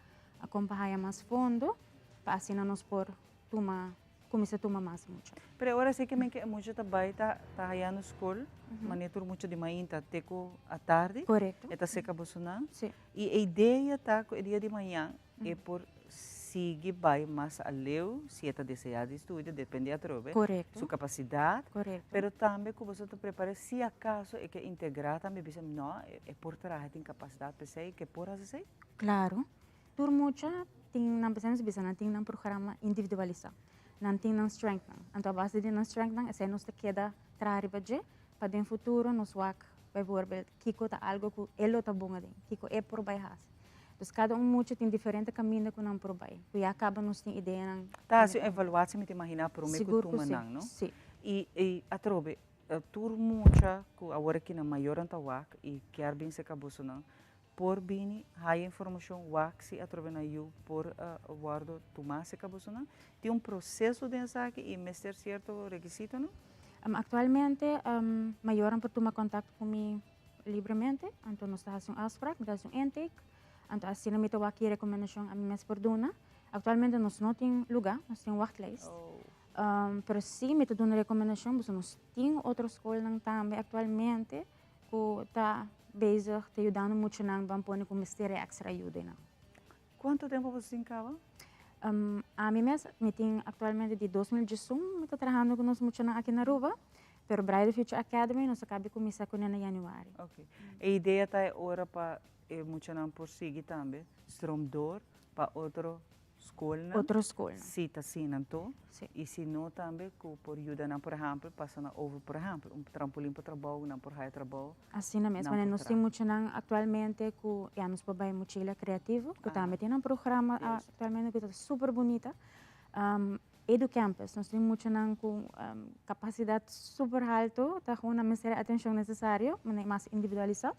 con pa haya mas fondo pa asina nos por tuma kuminsá tuma mas mucha. Pero e ora esei ke men ke e mucha ta bai ta ta hayando skol, manera tur mucha di mainta te ku atardi. Korekto. E ta seka bosonan. Si. I e idea ta ku e dia di mañan e por sigui bai mas aleu si e ta deseá di studia, depende atrobe. Korekto. Su kapasidat. Korekto. Pero tambe ku boso ta prepar'é si akaso e ke integrá tambe bisa no e por traha e tin kapasidat p'esei ke por hasi esei. Klaro. Tur mucha tin nan, nos bisa nan tin nan programa individualisá. Nan tin nan strengthnan. Anto a base di nan strengthnan esei nos ta keda traha riba dje pa den futuro nos wak bijvoorbeeld kiko ta algo ku e lo ta bon aden, kiko e por bai hasi. Dus kada un mucha tin diferente kaminda ku nan por bai, ku ya kaba nos tin ideanan. Ta hasi un evaluatie mi ta imaginá promé ku Sigur ku tuma si, nan, no? si. I i atrobe tur mucha ku awor aki nan mayornan ta wak i kier bin serka bosonan por bini haya informashon wak si atrobe nan yu por wòrdu tumá serka bosonan. Tin un proseso den esaki i mester sierto rekisitonan? Aktualmente mayornan por tuma kontakto ku mi libremente, anto nos ta hasi un afsprak, mi ta hasi un intake, anto asina mi ta wak ki rekomendashon ami mes por duna. Aktualmente nos no tin lugá, nos tin un wachtlijst. Pero si mi ta duna rekomendashon pasobra nos tin otro skolnan tambe aktualmente ku ta bezig ta yudando muchanan ban pone ku mester e èkstra ayuda einan. Kuantu tempu bo tin kaba? Ami mes mi tin aktualmente di 2011 mi ta trahando ku nos muchanan aki na Aruba, pero Brighter Future Academy nos a kaba di kuminsá kuné na yanüari. Ok. E idea ta e ora pa e muchanan por sigui tambe stroom door pa otro skolnan. Otro skolnan. Si ta asina anto. Si. I si no tambe ku por yuda nan por ehèmpel pasa nan over por ehèmpel un trampolin pa trabou nan por haya trabou. Asina mes, Nan wanneer por nos tin traha. muchanan aktualmente ku ya nos por bai Mochila Creativo ku tambe tin nan programa aktualmente ku ta super bunita. Edu Campus, nos tin muchanan ku kapasidat super halto, ta gewoon nan mester e atenshon nesesario, manera mas individualisá.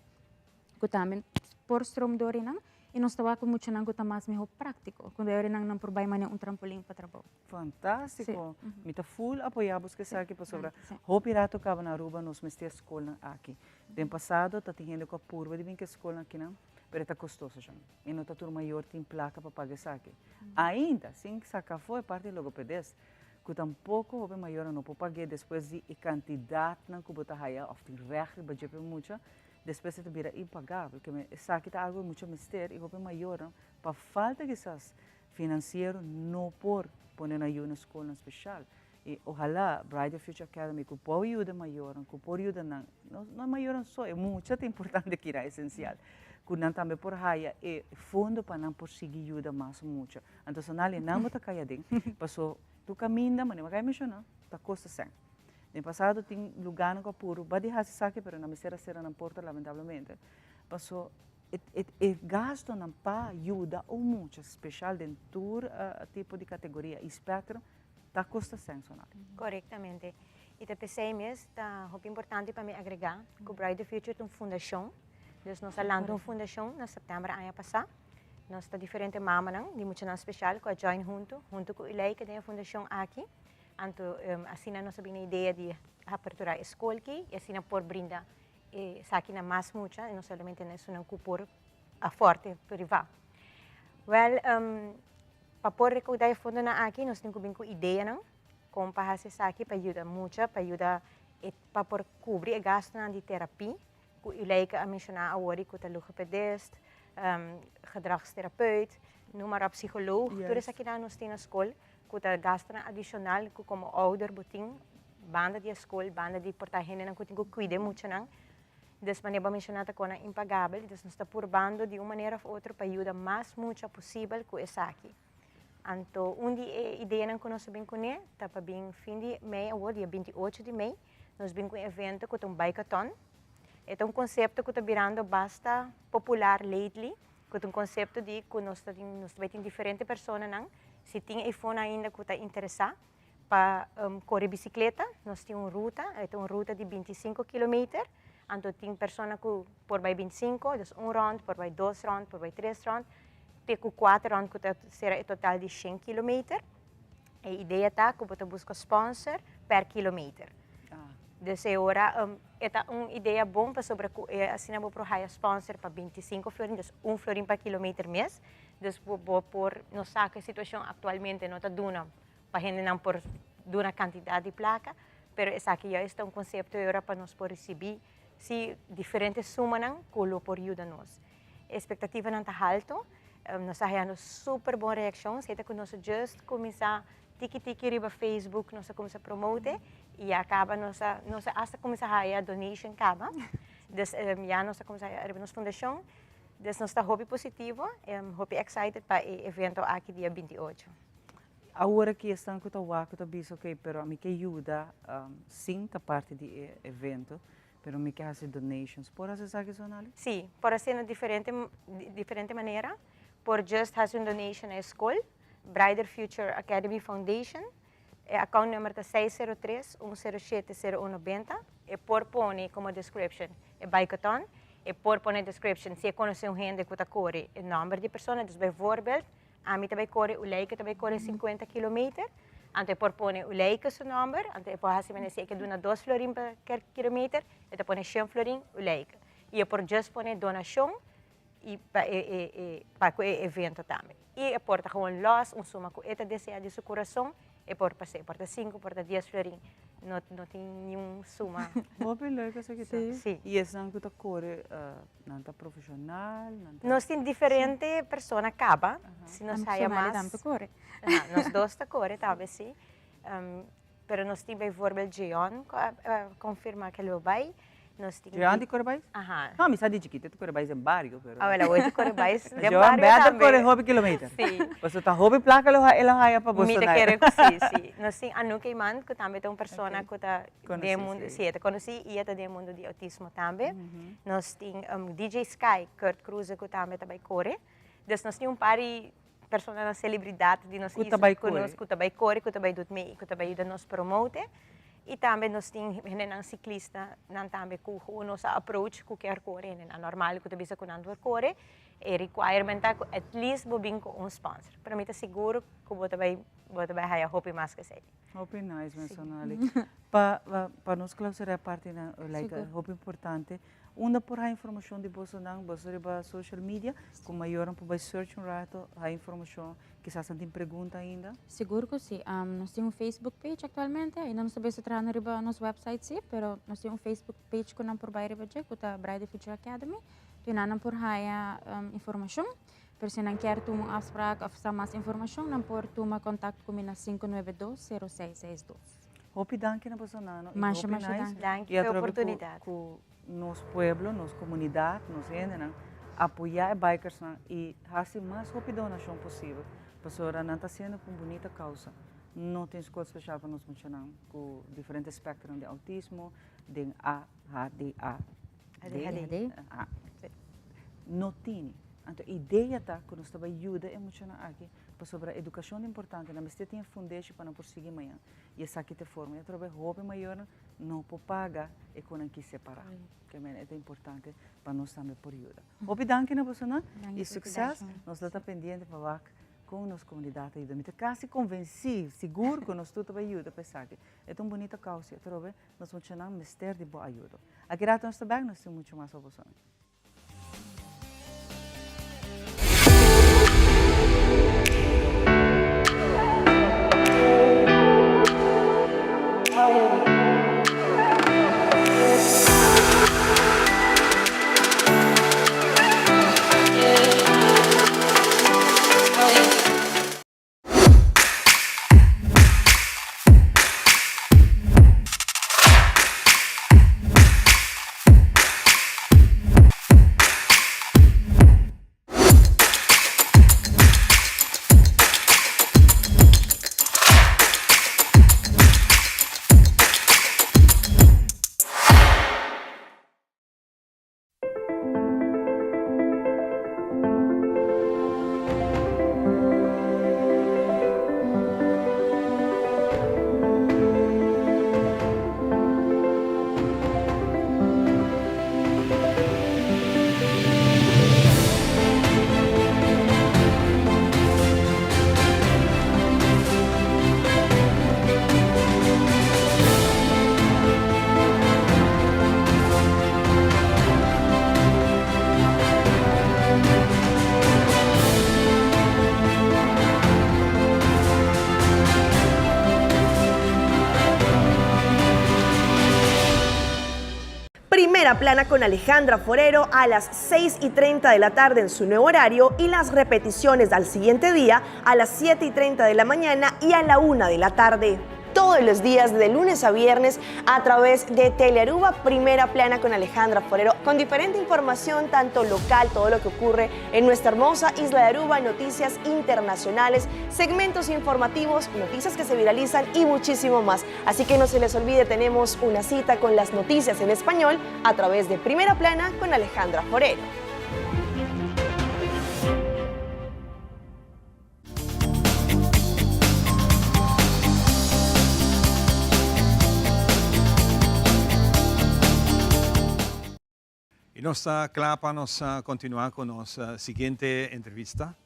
ku tambe por stroom door einan i nos ta wak ku muchanan ku ta mas mihó práktiko, ku door einan nan por bai manera un trampolin pa trabou. Fantástiko! Mi ta full apoyá bos ku esaki pasobra hopi rato kaba na Aruba nos mester skolnan aki. Den pasado ta tin hende ku a purba di bin ku e skolnan akinan, pero e ta kostoso sha. I no ta tur mayor tin plaka pa paga esaki. Ainda sin saka afó e parti di logopedes, ku tampoko hopi mayornan no por pag'é despues di e kantidatnan ku bo ta haya òf tin règt riba dje pa e mucha, Despues e ta bira impagabel, ke men esaki ta algo mucho mester y hopi mayornan pa falta kisas financiero no por pone nan yu na skolnan special y ohala Brighter Future Academy ku por yuda mayornan, ku por yuda nan, no no mayornan so, e mucha ta importante aki nan esencial, ku nan tambe por haya e fondo pa nan por sigui yuda mas mucha. Anto Sonali nan bo ta kai aden, paso tur kaminda, manera mi a kai menshoná, ta kosta sèn. Den pasado tin lugánan ku a purba di hasi esaki pero nan mester a sera nan porta lamentablemente paso e e gastonan pa yuda un mucha speshal den tur tipo di kategoria i spèktrum ta kosta sèn sonal. Korektamente. I ta p'esei mes ta hopi importante pa mi agregá ku Bright the Future ta un fundashon. Dus nos a lanta un fundashon na sèptèmber aña pasá. Nos ta diferente mamanan di muchanan speshal ku a join huntu, huntu ku Uleike den e fundashon aki. Anto asina nos a bini idea di apertura e skol ki i asina por brinda esaki na mas mucha i no solamente na esunnan ku por afòrt e privá. Wèl, pa por rekoudá e fondonan aki nos tin ku bin ku ideanan kon pa hasi esaki pa yuda mucha, pa yuda e pa por kubri e gastunan di terapia ku Uleike a menshoná awor i ku ta logopedist, gedragstherapeut, noem maar op, psikoloog, tur esakinan nos tin na skol. Ku ta gastunan adishonal ku komo ouder bo tin banda di e skol, banda di por ta hendenan ku tin ku kuida e muchanan. Des manera bo a menshoná ta konan impagabel, dus nos ta purbando di un manera òf otro pa yuda mas mucha posibel ku esaki. Anto un di e ideanan ku nos a bin kuné ta pa bin fin di mei awor, dia 28 di mei, nos bin ku un evento ku ta un bike-a-thon. E ta un konsepto ku ta birando basta popular lately. Ku ta un konsepto di ku nos ta tin nos ta bai tin diferente personanan, si tin eifonan ainda ku ta interesá pa kore bisikleta, nos tin un ruta, e ta un ruta di 25 kilometer, anto tin persona ku por bai 25, dus un rònt, por bai dos rònt, por bai tres rònt, te ku kuater rònt ku ta sera e total di shen kilometer. E idea ta ku bo ta buska sponsor per kilometer. Dus e ora e ta un idea bon pasobra ku e asina bo por haya sponsor pa 25 florin, dus un florin pa kilometer mes. Dus bo bo por, nos sa ku e situashon aktualmente no ta duna pa hendenan por duna kantidat di plaka, pero esaki juist ta un konsepto e ora pa nos por risibí si diferente sumanan ku lo por yuda nos. E espektativanan ta haltu, nos ta hayando super bon reakshon, esei ta ku nos a just kuminsá Tiki tiki riba Facebook nos a cuminsa promote y ya caba nos a nos a hasta cuminsa haya donation caba. Dus ya nos a cuminsa haya riba nos fundacion. Dus nos ta hopi positivo, hopi excited pa e evento aki dia 28. Awor aki esnan ku ta wak ku ta bisa ok pero ami ke yuda sin ta parti di e evento pero mi ke hasi donations por hasi esaki Sonali? Sí, por hasi na diferente diferente manera. Por just hasi un donation na e skol, Brighter Future Academy Foundation. E account number ta 603 107 0190. E por pone como description e bikeathon. E por pone description si e conoce un hende cu ta core e nomber di e persona. Dus bijvoorbeeld Ami ta bai kore, Uleike ta bai kore 50 kilometer. Anto e por pone Uleike su nomber, anto e por hasi manera si e ke duna dos florin pa ker kilometer, e ta pone shen florin Uleike. I e por just pone donashon i pa e e e pa ku e evento tambe. I e por ta gewoon los, un suma ku e ta desea di su kurason, e por pas'é. Por ta sinku, por ta dies florin, no no tin niun suma. Hopi leuk esaki ta. Si. I esnan ku ta kore Nan ta profesional, nan ta. Nos tin diferente persona caba, si nos haya mas. Ami ta core. Nos dos ta core tambe si. Pero nos tin bijvoorbeeld Jeon cu a confirma cu lo bay. Nos tin. Jeon di core bay? Aha. No, mi sa di chikito ta core bay den bario, pero. Awel, awor ta core bay den bario tambe. Jeon beter core hopi kilometer. Si. Pasobra ta hopi placa lo haya pa boso. Mi ta kere cu si, si. Nos tin Anouk Eman cu tambe ta un persona cu ta. Den mundo, si, e ta conoci y e ta den mundo di autismo tambe. Nos tin DJ Sky, Kurt Kruse cu tambe ta bay core. Dus nos tin un par di personanan celebridad di nos isla cu nos cu ta bay core, cu ta bay doet mee y cu ta bay yuda nos promote. Y tambe nos tin hendenan ciclista nan tambe cu gewoon nos a approach cu kier core, hendenan normal cu ta bisa cu nan por core. E requirement ta cu at least bo bin cu un sponsor. Pero mi ta sigur cu bo ta bay bo ta bay haya hopi mas cu esey. Hopi nice mi Sonali. Pa pa nos clausura e parti nan like hopi importante. Unda por haya informacion di bosonan? Boso riba social media cu mayornan por bay search un rato haya informacion. Kisas nan tin pregunta ainda. Sigur cu si. Nos tin un Facebook page actualmente. Ainda nos ta bezig trahando riba nos website si, pero nos tin un Facebook page cu nan por bay riba dje cu ta Brighter Future Academy. Tunan nan por haya informacion. Pero si nan kier tuma un afspraak of sa mas informacion, nan por tuma contact cu mi na 592 0662. Hopi danki na boso nano y Masha, hopi masha nice. danki. Danki Y p'e atrobe cu oportunidad. cu nos pueblo, nos comunidad, nos hendenan apoya e bikersnan y haci mas hopi donacion posibel pasobra nan ta haciendo pa un bunita causa. No tin scol special pa nos muchanan cu diferente spectrum di autismo den A, H, D, A, ADHD. A. No tini. Anto e idea ta ku nos ta bai yuda e muchanan aki pasobra edukashon ta importante, nan mester tin e fundeshi pa nan por sigui mañan. I esaki ta e forma. I atrobe hopi mayornan no por paga e ku nan kier separá. Ke manera e ta importante pa nos tambe por yuda. Hopi danki na bosonan i sukses. Nos lo ta pendiente pa wak kon nos komunidat ta yuda. Mi ta kasi konvensí, sigur ku nos tur ta bai yuda pa esaki. E ta un bunita kousa i atrobe Nos muchanan mester di bo ayudo. Aki rato nos ta bek, nos tin mucho mas pa bosonan. Primera Plana con Alejandra Forero a las 6 y 30 de la tarde en su nuevo horario y las repeticiones al siguiente día a las 7 y 30 de la mañana y a la 1 de la tarde. todos los días de lunes a viernes a través de Telearuba Primera Plana con Alejandra Forero, con diferente información, tanto local, todo lo que ocurre en nuestra hermosa isla de Aruba, noticias internacionales, segmentos informativos, noticias que se viralizan y muchísimo más. Así que no se les olvide, tenemos una cita con las noticias en español a través de Primera Plana con Alejandra Forero. Y nos ta cla pa nos continua cu nos siguiente entrevista.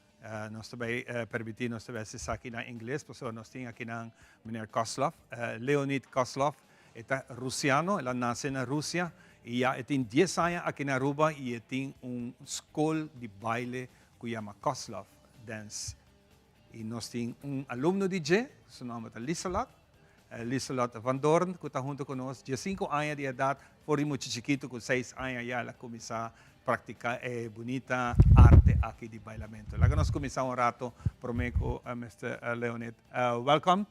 Nos ta bay permiti nos ta bay haci esaki na ingles pasobra nos tin akinan meneer Kozlov, Leonid Kozlov. E ta Rusiano, el a nace na Rusia y ya e tin dies aña aki na Aruba y e tin un scol di baile cu yama Kozlov Dance. Y nos tin un alumno di dje, su nomber ta Lieselot, Lieselot van Doorn, cu ta hunto cu nos, diescinco aña di edad, for di mucha chikito cu seis aña ya el a cuminsa practica e bunita arte aki di bailamento. Laga nos cuminsa un rato prome cu Mister Leonid. Welcome.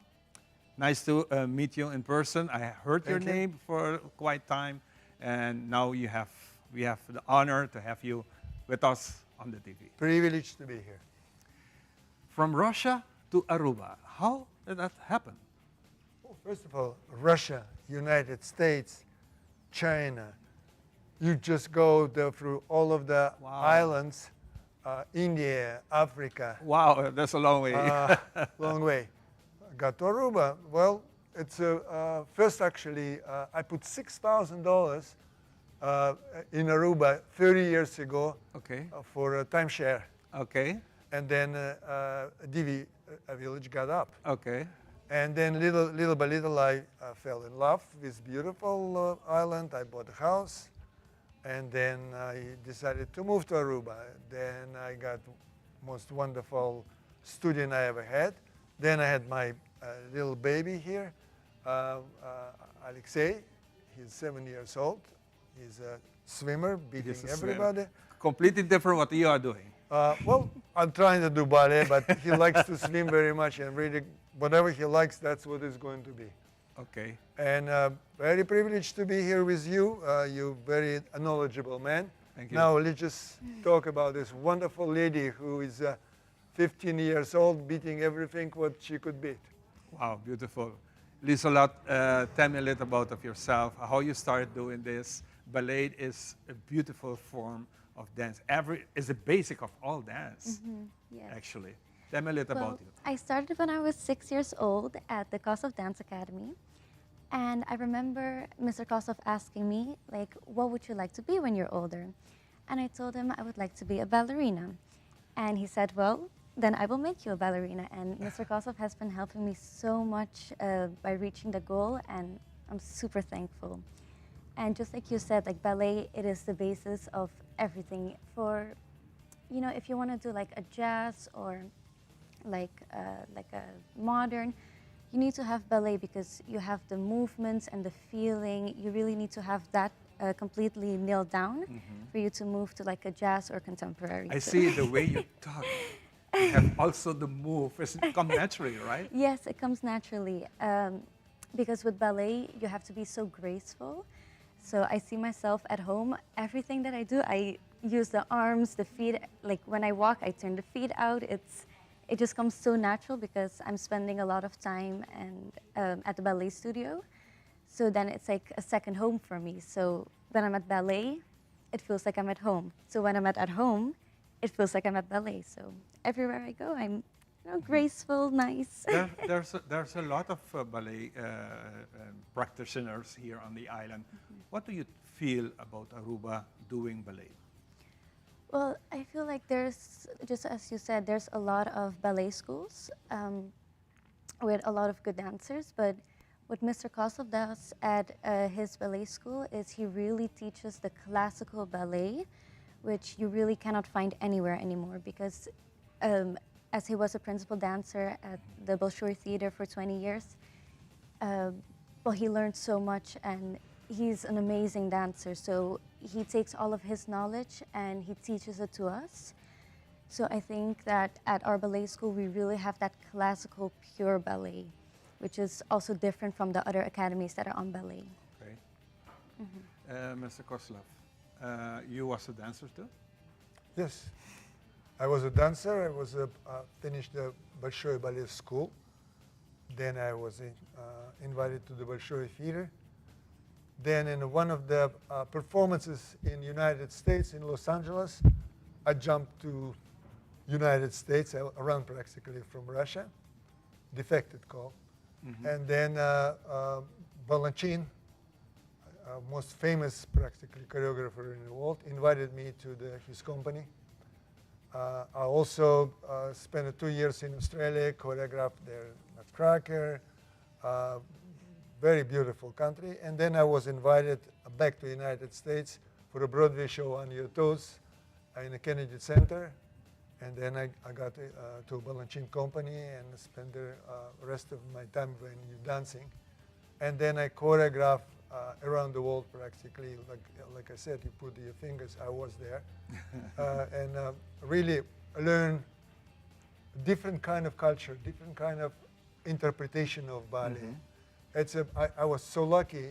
Nice to meet you in person. I heard your name for quite time and now you have we have the honor to have you with us on the TV. Privileged to be here. From Russia to Aruba, how did that happen? Well, first of all, Russia, United States, China. You just go the, through all of the wow. islands, uh, India, Africa. Wow, that's a long way. Uh, long way. Got to Aruba. Well, it's a, uh, first actually, uh, I put $6,000 uh, in Aruba 30 years ago okay. Uh, for a timeshare. Okay. And then uh, Divi village got up. Okay. And then little, little by little, I fell in love with this beautiful island. I bought a house. And then I decided to move to Aruba. Then I got most wonderful student I ever had. Then I had my uh, little baby here, uh, uh, Alexei. He's seven years old. He's a swimmer, beating a everybody. Swimmer. Completely different what you are doing. Uh, well, I'm trying to do ballet, but he likes to swim very much, and really, whatever he likes, that's what it's going to be. Okay. And uh, very privileged to be here with you. Uh, you're very knowledgeable man. Thank you. Now let's just talk about this wonderful lady who is uh, 15 years old, beating everything what she could beat. Wow, beautiful. Lieselot, uh, tell me a little about of yourself, how you started doing this. Ballet is a beautiful form of dance. Every is the basic of all dance, mm -hmm. yes. actually. Tell me a little well, about you. I started when I was six years old at the Kosov Dance Academy. And I remember Mr. Kosov asking me, like, what would you like to be when you're older? And I told him I would like to be a ballerina. And he said, well, then I will make you a ballerina. And Mr. Kosov has been helping me so much uh, by reaching the goal, and I'm super thankful. And just like you said, like ballet, it is the basis of everything. For, you know, if you want to do like a jazz or like uh, like a modern, you need to have ballet because you have the movements and the feeling. You really need to have that uh, completely nailed down mm -hmm. for you to move to like a jazz or contemporary. I see the way you talk. You have also the move. It comes naturally, right? Yes, it comes naturally. Um, because with ballet, you have to be so graceful. So I see myself at home, everything that I do, I use the arms, the feet. Like when I walk, I turn the feet out. It's, it just comes so natural because I'm spending a lot of time and um, at the ballet studio. So then it's like a second home for me. So when I'm at ballet, it feels like I'm at home. So when I'm at, at home, it feels like I'm at ballet. So everywhere I go, I'm you know, graceful, nice. There, there's, a, there's a lot of uh, ballet uh, um, practitioners here on the island. Mm -hmm. What do you feel about Aruba doing ballet? Well, I feel like there's, just as you said, there's a lot of ballet schools um, with a lot of good dancers, but what Mr. Kosov does at uh, his ballet school is he really teaches the classical ballet, which you really cannot find anywhere anymore because um, as he was a principal dancer at the Bolshoi Theater for 20 years, uh, well, he learned so much and he's an amazing dancer. So he takes all of his knowledge and he teaches it to us. So I think that at our ballet school, we really have that classical, pure ballet. which is also different from the other academies that are on ballet. Okay. Mr. Koslov, you was a dancer too? Yes. I was a dancer. I was a, finished the Bolshoi Ballet School. Then I was in, invited to the Bolshoi Theater. Then in one of the performances in United States, in Los Angeles, I jumped to United States, around practically from Russia, defected call. And then Balanchine, most famous practically choreographer in the world, invited me to the, his company. I also spent 2 years in Australia, choreographed their Nutcracker, very beautiful country. And then I was invited back to the United States for a Broadway show on Your Toes in the Kennedy Center. And then I got to Balanchine Company and spent the rest of my time when you dancing. And then I choreographed around the world practically. Like I said, you put your fingers, I was there. And really learn different kind of culture, different kind of interpretation of ballet. I was so lucky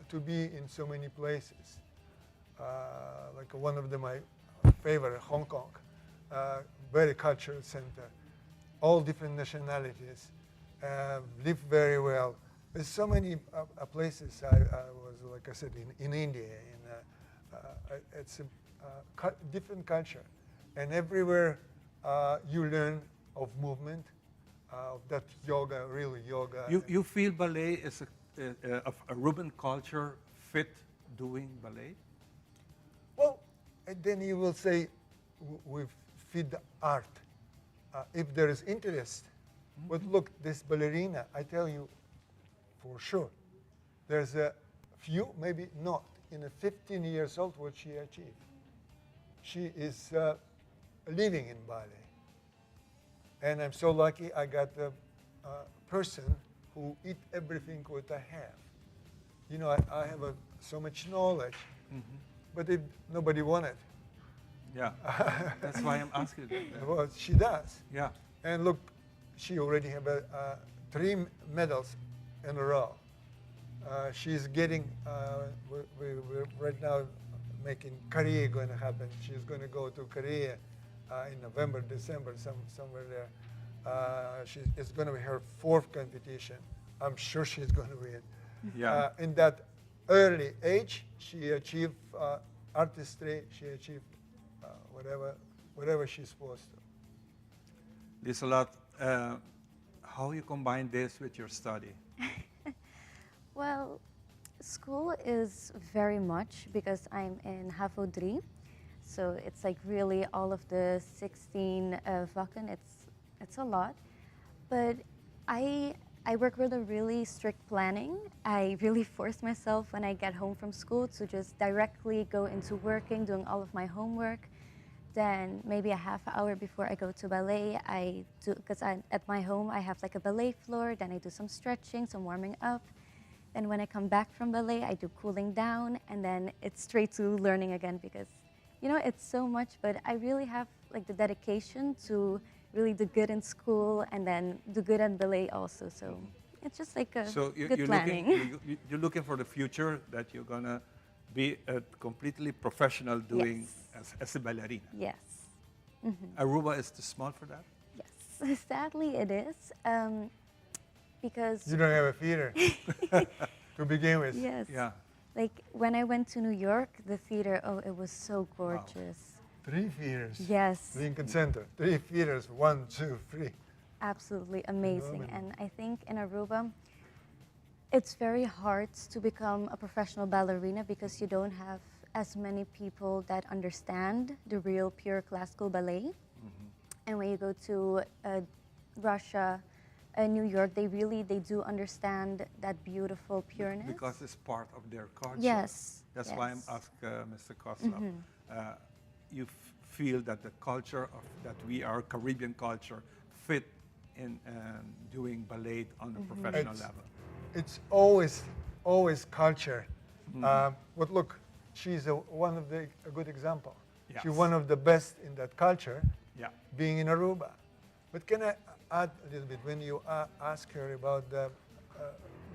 to be in so many places. Like one of them, my favorite, Hong Kong, very cultural center, all different nationalities, live very well. There's so many places. I was, like I said, in India. It's a different culture, and everywhere you learn of movement, of that yoga, real yoga. You feel ballet is a Aruban culture fit doing ballet? Well, and then you will say we feed the art. If there is interest. But look, this ballerina, I tell you for sure, there's a few, maybe not, in a 15 years old, what she achieved. She is living in ballet. And I'm so lucky I got a person who eat everything what I have. I have so much knowledge, but if nobody want it. Yeah, that's why I'm asking that. Well, she does. And look, she already have three medals in a row. She's getting, we're right now making Korea going to happen. She's going to go to Korea in November, December, somewhere there. It's going to be her fourth competition. I'm sure she's going to win. In that early age, she achieved artistry. She achieved whatever she's supposed to. Liselot, how you combine this with your study? Well, school is very much because I'm in HAVO 3. So it's like really all of the 16 vakken, it's a lot. But I work with a really strict planning. I really force myself when I get home from school to just directly go into working, doing all of my homework. Then maybe a half hour before I go to ballet, I do, because at my home I have like a ballet floor, then I do some stretching, some warming up. Then when I come back from ballet, I do cooling down, and then it's straight to learning again because, it's so much. But I really have like the dedication to really do good in school and then do good in ballet also. So it's just like a So good you're planning. looking, you're looking for the future that you're gonna be a completely professional doing as a ballerina. Yes. Aruba is too small for that? Yes. Sadly, it is. Because You don't have a theater to begin with. Yes. Like when I went to New York, the theater, oh, it was so gorgeous. Three theaters. Yes. Lincoln Center. Three theaters. One, two, three. Absolutely amazing. Phenomenal. And I think in Aruba, it's very hard to become a professional ballerina because you don't have as many people that understand the real pure classical ballet. And when you go to Russia, New York, they really they do understand that beautiful pureness. Because it's part of their culture. That's why I'm asking Mr. Koslov. You feel that the culture of that we are Caribbean culture fit in doing ballet on a professional level. It's always, always culture. But look, she's one of the a good example. She's one of the best in that culture, being in Aruba. But can I add a little bit? When you ask her about the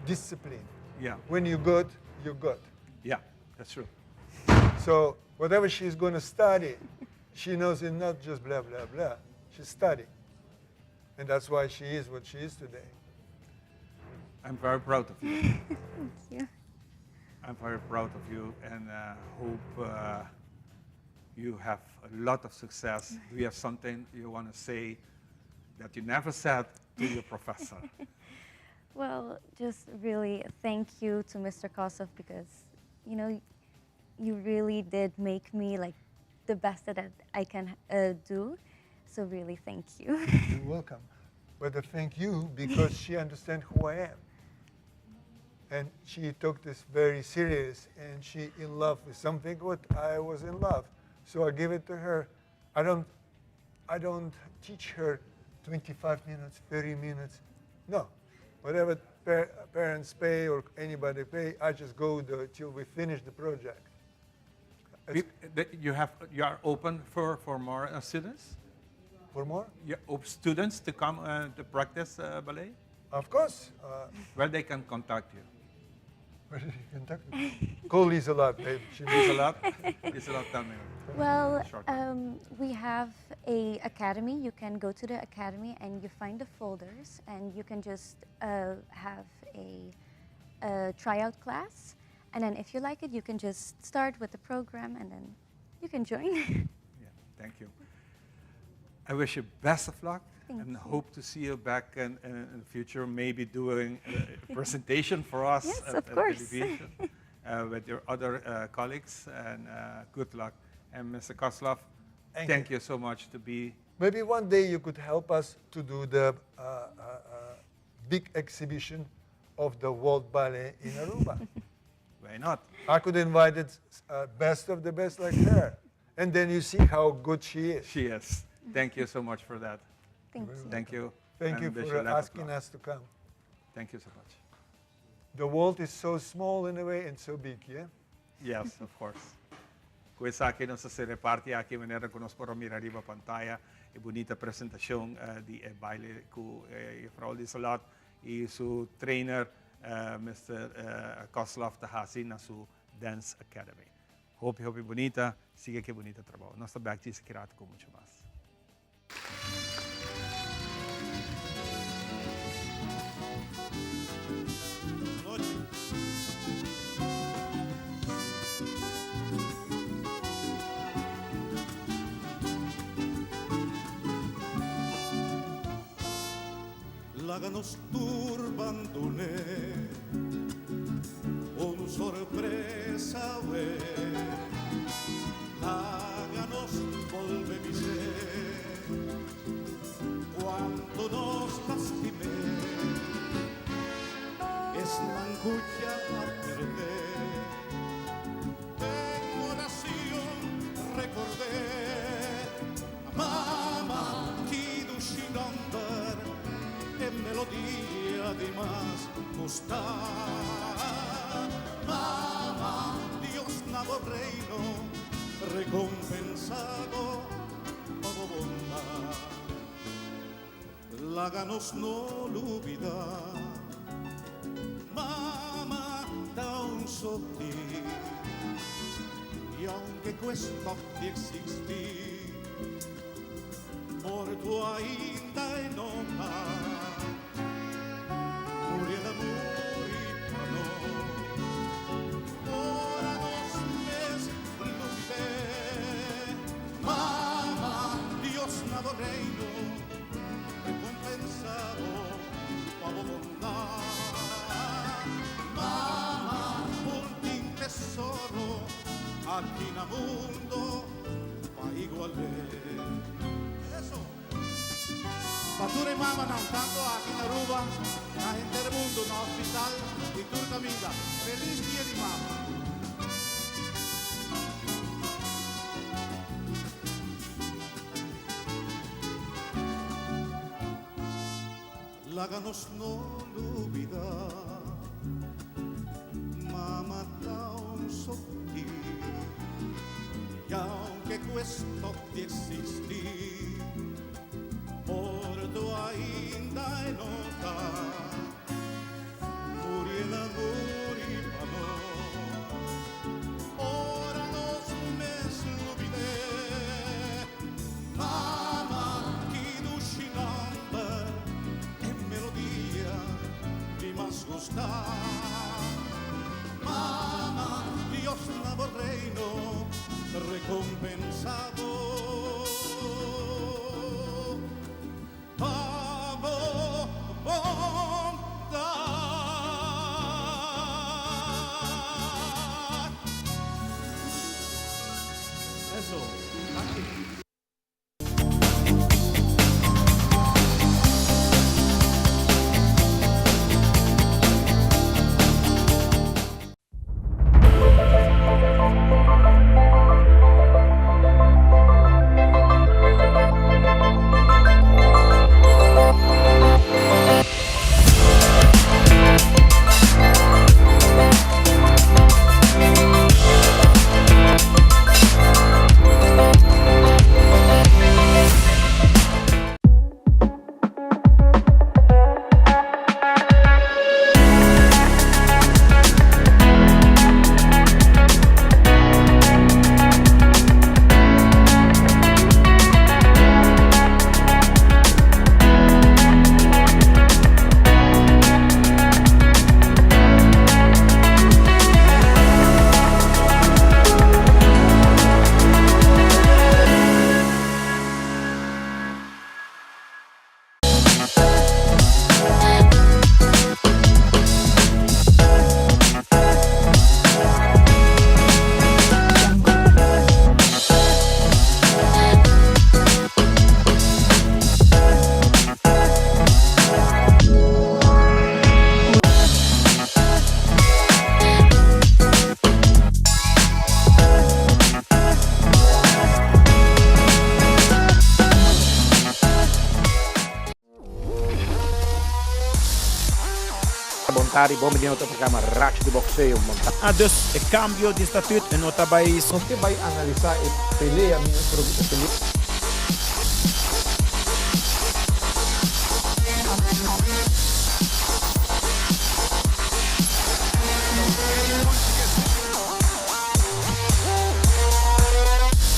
discipline. Yeah. When you good, you're good. Yeah, that's true. So whatever she's going to study, she knows it's not just blah, blah, blah. She's studying. And that's why she is what she is today. I'm very proud of you. Thank you. I'm very proud of you and uh, hope uh, you have a lot of success. Do you have something you want to say that you never said to your professor? Well, just really thank you to Mr. Kosov because, you know, you really did make me like the best that I can uh, do. So really, thank you. You're welcome. But I thank you because she understands who I am. And she took this very serious and she in love with something what I was in love. So I give it to her. I don't I don't teach her 25 minutes, 30 minutes. No. Whatever par parents pay or anybody pay, I just go the, till we finish the project. You have you are open for, for more uh, students? For more? Yeah, students to come uh, to practice uh, ballet? Of course. Uh, Where they can contact you? Where did you contact me? Call Lisa babe. She Lisa Lisa tell me. Well, um, we have a academy. You can go to the academy and you find the folders, and you can just uh, have a, a tryout class. And then if you like it, you can just start with the program, and then you can join. yeah, thank you. I wish you best of luck Thank and you. hope to see you back in, in, in the future, maybe doing a presentation for us yes, at, of at course. television uh, with your other uh, colleagues. And uh, good luck. And Mr. Koslov, thank, thank you. you. so much to be. Maybe one day you could help us to do the uh, uh, uh, big exhibition of the World Ballet in Aruba. Why not? I could invite it best of the best like her. And then you see how good she is. She is. Thank you so much for that. Thank you. Thank you. Thank and you wish for a lot of asking luck. us to come. Thank you so much. The world is so small in a way and so big, yeah? Yes, of course. Cu esaki nos ta reparti aki manera cu nos por mira riba pantaya e bunita presentacion uh, di e baile cu eh, juffrouw Liselot y su trainer uh, Mr. Uh, Koslov ta haci na su Dance Academy. Hopi, hopi bunita, sigui cu e bunita trabou. Nos ta back djis cu mucho mas. Láganos turbandone un sorpresa we Láganos volve mi cuando nos lastimé es la angustia a perder en oración recordé Mama ki nomber en melodía de más gusta Mama Dios nabo reino recompensado por bondad Láganos no olvidar Mama da un sotil y aunque cuesta de existir morto ainda enoja Muri el amor y pa no Ora nos mes lumide Mama, Dios nado reino recompensado pa bondad Mama, un tesoro aquí na mundo pa igualar Eso. Pa tur e mamanan, tanto aki na Aruba, na henter mundo, na hospital y tur caminda. Feliz Dia di Mama. Láganos no olvidar, Mama ta un sotil, y aunque cuesta de existir, morto ainda e no ta. tardi, bon bini na otro programa Racho di Boxeo. Ah, dus e cambio di statuut no ta bay. Nos ke bai analisa e pelea mi pero e pelea.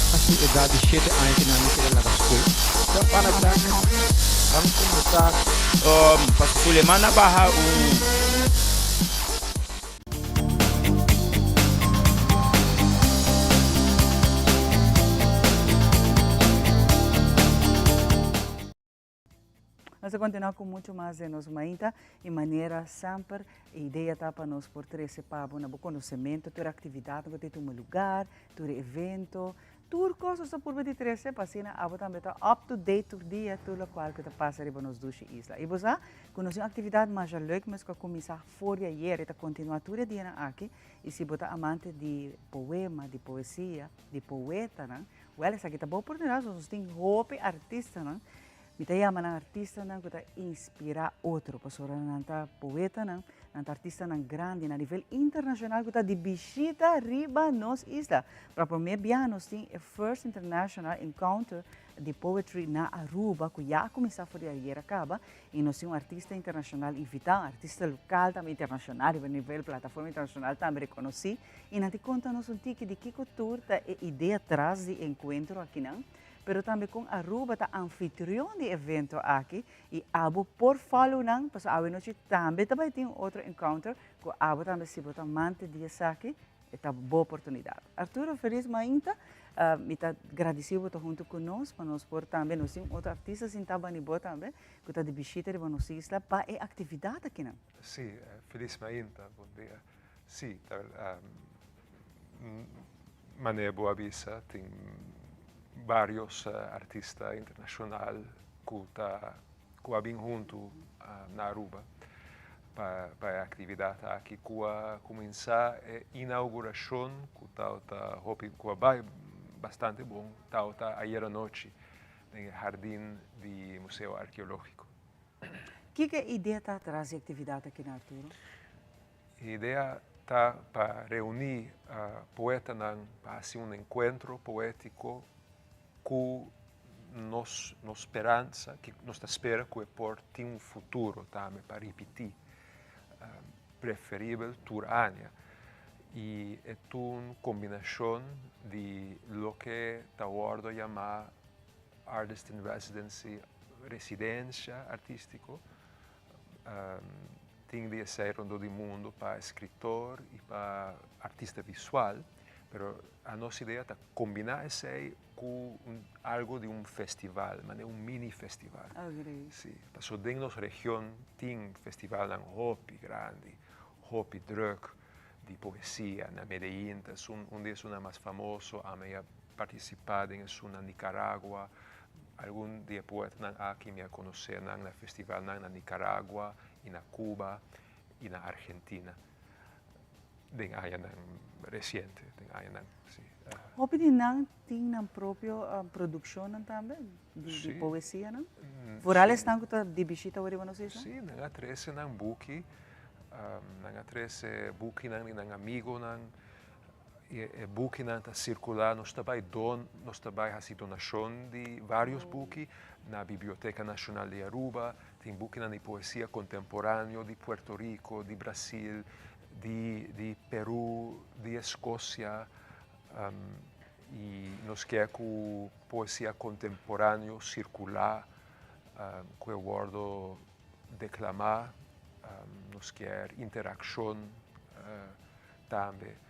A su edad di shete aña cu nan a keda laga school. Ban attack, ban combersa. Paso Suleman a baha un. Nos ta continua cu mucho mas den nos mainta y manera semper e idea ta pa nos por trece pa bo na bo conocemento tur actividadnan cu ta tuma lugar, tur evento, tur cos nos ta purba di trece pa asina abo tambe ta up to date tur dia tur locual cu ta pasa riba nos dushi isla. Y bo sa cu nos tin un actividad masha leuk mes cu a cuminsa for di ayer y ta continua tur e dianan aki y si bo ta amante di poema, di poesia, di poetanan, wel esaki ta bo oportunidad nos tin hopi artistanan Mi ta yama nan artistanan ku ta inspirá otro, pasobra nan ta poetanan, nan ta artistanan grandi na nivel internashonal ku ta di bishita riba nos isla. Pa promé biaha nos tin e First International Encounter di Poetry na Aruba ku ya a kuminsá for di ayera kaba i nos tin un artista internashonal invitá, un artista lokal tambe internashonal riba nivel plataforma internashonal tambe rekonosí i nan tin konta nos un tiki di kiko tur ta e idea tras di e enkuentro akinan. Pero tambe con Aruba ta anfitrion di evento aki y abo por follow nan pasobra awe nochi tambe ta bay tin un otro encounter cu abo tambe si bo ta amante di esaki e ta bo oportunidad. Arturo feliz mainta mi ta gradici bo ta hunto cu nos pa nos por tambe nos tin otro artista sinta bani bo tambe cu ta di bishita riba nos isla pa e actividad akinan. Si, feliz mainta, bon dia. Si, ta Manera bo a bisa tin varios artista internacional cu ta cu a bin hunto na Aruba pa pa e actividad aki cu a cuminsa e inauguracion cu tabata hopi cu a bay bastante bon tabata ayer anochi den e hardin di Museo Arqueologico. Kiko e idea ta tras di e actividad aki na Arturo? E idea ta pa reuní poetanan pa hasi un enkuentro poétiko ku nos nos speransa, ki nos ta spera ku e por tin un futuro tambe pa ripití, preferibel tur aña. I e ta un kombinashon di loke ta wòrdu yamá artist in residency, residensia artístiko, Tin di esei rondó di mundu pa eskritor i pa artista visual, pero a nos idea ta kombiná esei ku un algu di un festival, manera un mini festival. Sí, pasobra den nos region tin festivalnan hopi grandi, hopi drùk di poesia. Na Medellin ta esun un di esunnan mas famoso, ami a partisipá den esun na Nicaragua, Algun di e poetanan aki mi a konosé nan na festivalnan na Nicaragua i na Cuba i na Argentina den añanan resiente, den añanan, si. Hopi di nan tin nan propio produkshonnan tambe di poesianan? Vooral esnan ku ta di bishita awor riba nos isla? Si, nan a trese nan buki, nan a trese bukinan di nan amigonan. E bukinan ta sirkulá, nos ta bai don, nos ta bai hasi donashon di vários buki na Biblioteka Nashonal di Aruba, tin bukinan di poesia kontemporáneo di Puerto Rico, di Brasil, di di Peru, di Eskosia, i nos ke ku poesia kontemporáneo sirkulá, ku e wòrdu deklamá, nos kier interakshon. Tambe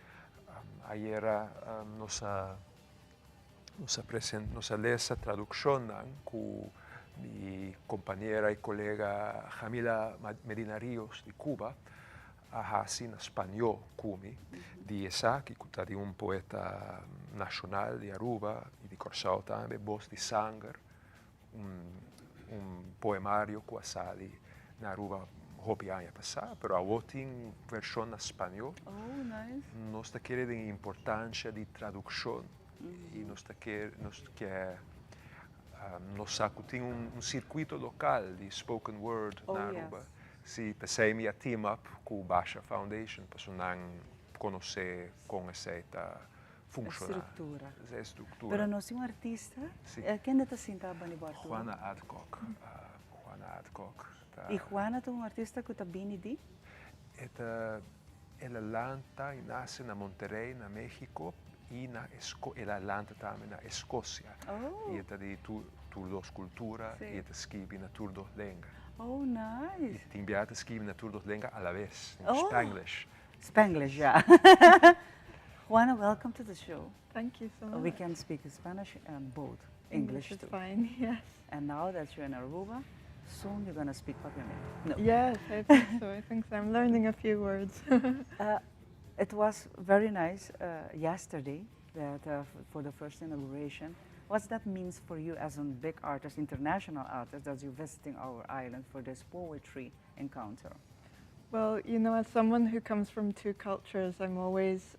ayera nos a nos a presen nos a lesa tradukshonnan ku mi kompañera i kolega Jamila Medina Rios di Cuba a hasi na spañó ku mi di esaki ku ta di un poeta nashonal di Aruba i di Kòrsou tambe, Bos di Sanger. Un un poemario ku a sali na Aruba hopi aña pasá, pero awor tin vershon na spañó. Oh, nice. Nos ta kere den e importansha di tradukshon i nos ta kere nos ke nos sa ku tin un un sirkuito lokal di spoken word Oh, na yes. Aruba. Si, p'esei mi a team up ku Basha Foundation pasobra nan konosé kon esei ta funshoná. Struktura. E struktura. Pero nos tin un artista. Si. Kende ta sinta bani bo Arturo? Juana Adcock. Juana Adcock ta. I Juana ta un artista ku ta bini di? E ta, el a lanta i nase na Monterrey na Mexico i na Esco, el a lanta tambe na Escocia. Oh. I e ta di tur, tur dos kultura Si. i e ta skibi na tur dos lenga. Oh, nice. I tin bia ta skibi na tur dos lenga alabes, Oh. Spanglish. Spanglish, ja. Juana, welcome to the show. Thank you so much. We can speak Spanish and both English, English is too. fine, yes. And now that you're in Aruba, soon you're gonna speak Papiamento. No. Yes, I think so. I think so. I'm learning a few words. It was very nice yesterday that for the first inauguration. What's that means for you as a big artist, international artist, that you're visiting our island for this poetry encounter? Well, you know, as someone who comes from two cultures, I'm always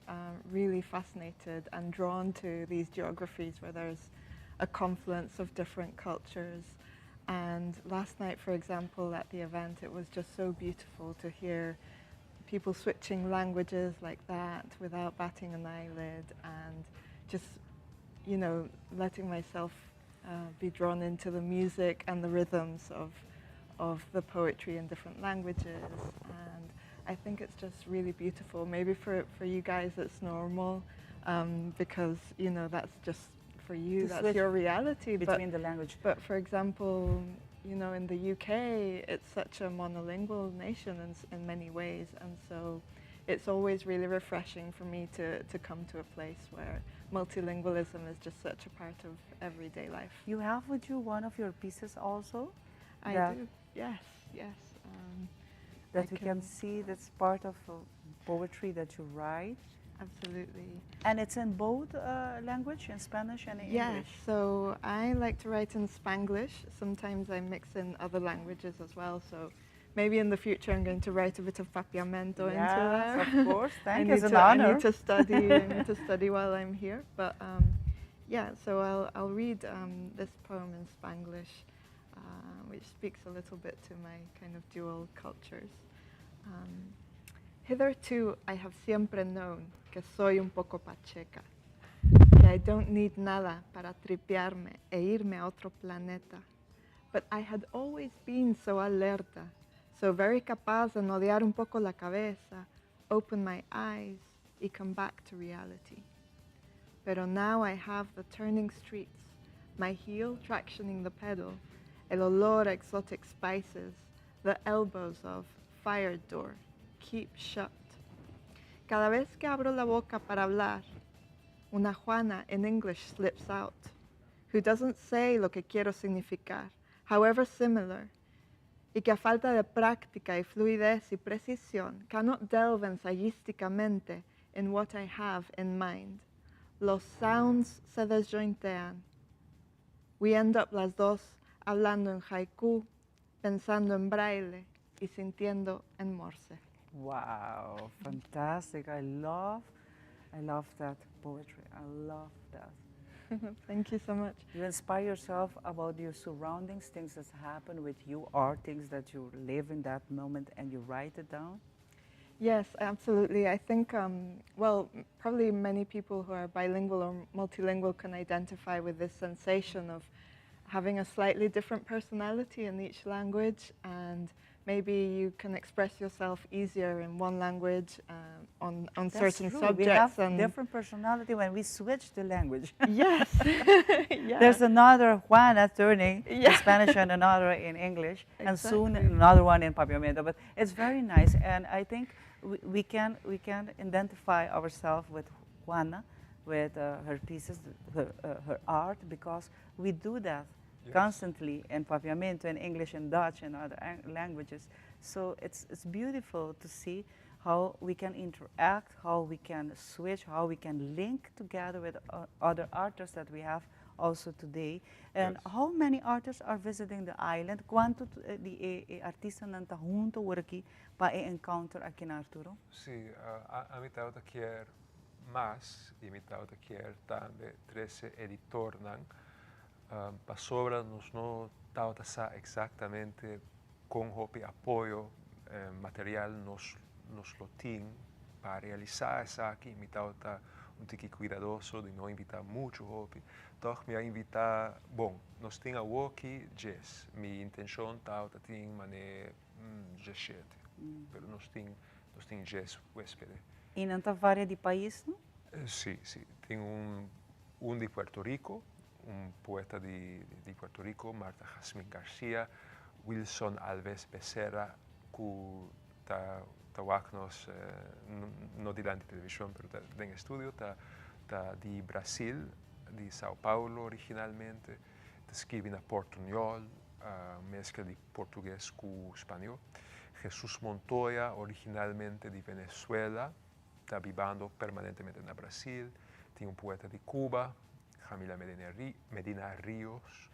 really fascinated and drawn to these geographies where there's a confluence of different cultures. And last night, for example, at the event, it was just so beautiful to hear people switching languages like that without batting an eyelid and just, you know, letting myself be drawn into the music and the rhythms of, of the poetry in different languages. And I think it's just really beautiful. Maybe for, for you guys it's normal because, you know, that's just for you, To that's switch your reality. between but, the language. But for example, you know, in the UK, it's such a monolingual nation in, in many ways. And so it's always really refreshing for me to, to come to a place where multilingualism is just such a part of everyday life. You have with you one of your pieces also? I that do, yes, yes. That I we can see that's part of poetry that you write. Absolutely. And it's in both language, in Spanish and in Yes, English? so I like to write in Spanglish. Sometimes I mix in other languages as well. So maybe in the future I'm going to write a bit of papiamento into Yes, there. of course. I Thank you. need It's an to, I honor. need to study. I need to study while I'm here. But yeah, so I'll, I'll read this poem in Spanglish, which speaks a little bit to my kind of dual cultures. Hitherto I have siempre known que soy un poco pacheca, que I don't need nada para tripearme e irme a otro planeta. But I had always been so alerta, so very capaz de nodear un poco la cabeza, open my eyes y come back to reality. Pero now I have the turning streets, my heel tractioning the pedal, el olor a exotic spices, the elbows of fire door, keep shut. Cada vez que abro la boca para hablar, una Juana in English slips out, who doesn't say lo que quiero significar, however similar, y que a falta de práctica y fluidez y precisión cannot delve ensayísticamente in what I have in mind. Los sounds se desjointean. We end up las dos hablando en haiku, pensando en braille y sintiendo en morse. Wow, fantastic. I love, I love that poetry. I love that. Thank you so much. You inspire yourself about your surroundings, things that happen with you, or things that you live in that moment, and you write it down? Yes, absolutely. I think, well, probably many people who are bilingual or multilingual can identify with this sensation of having a slightly different personality in each language, and maybe you can express yourself easier in one language on That's certain true. subjects. We have and different personality when we switch the language. Yes. Yeah. There's another Juana turning in Spanish and another in English, and soon another one in Papiamento. But it's very nice, and I think we can identify ourselves with Juana, with her pieces, her art, because we do that constantly in Papiamento, in English and Dutch and other languages. So it's beautiful to see how we can interact, how we can switch, how we can link together with other artists that we have also today. And how many artists are visiting the island? Kuantu di e, e artistanan ta huntu aki pa e encounter aki na Arturo? Si, ami tabata kier mas i mi tabata kier tambe 13 editornan pasobra nos no tabata sa eksaktamente kon hopi apoyo. material nos nos lo tin pa realisá esaki. Mi tabata un tiki kuidadoso di no invitá muchu hopi. Tòg mi a invitá, bon, nos tin awoki djes. Mi intenshon tabata tin manera djeshete, pero nos tin nos tin djes huéspede. I nan ta varia di pais, no? Sí, sí. Tin un un di Puerto Rico, un poeta di di Puerto Rico, Marta Jazmín Garcia, Wilson Alves Becerra ku ta ta wak nos no dilanti televishon pero ta den estudio, ta ta di Brasil, di Sao Paulo originalmente, ta skibi na portuñol, meskla di portugues ku spañó. Jesus Montoya, originalmente di Venezuela, ta bibando permanentemente na Brasil. Tin un poeta di Cuba, Jamila Medina Rios.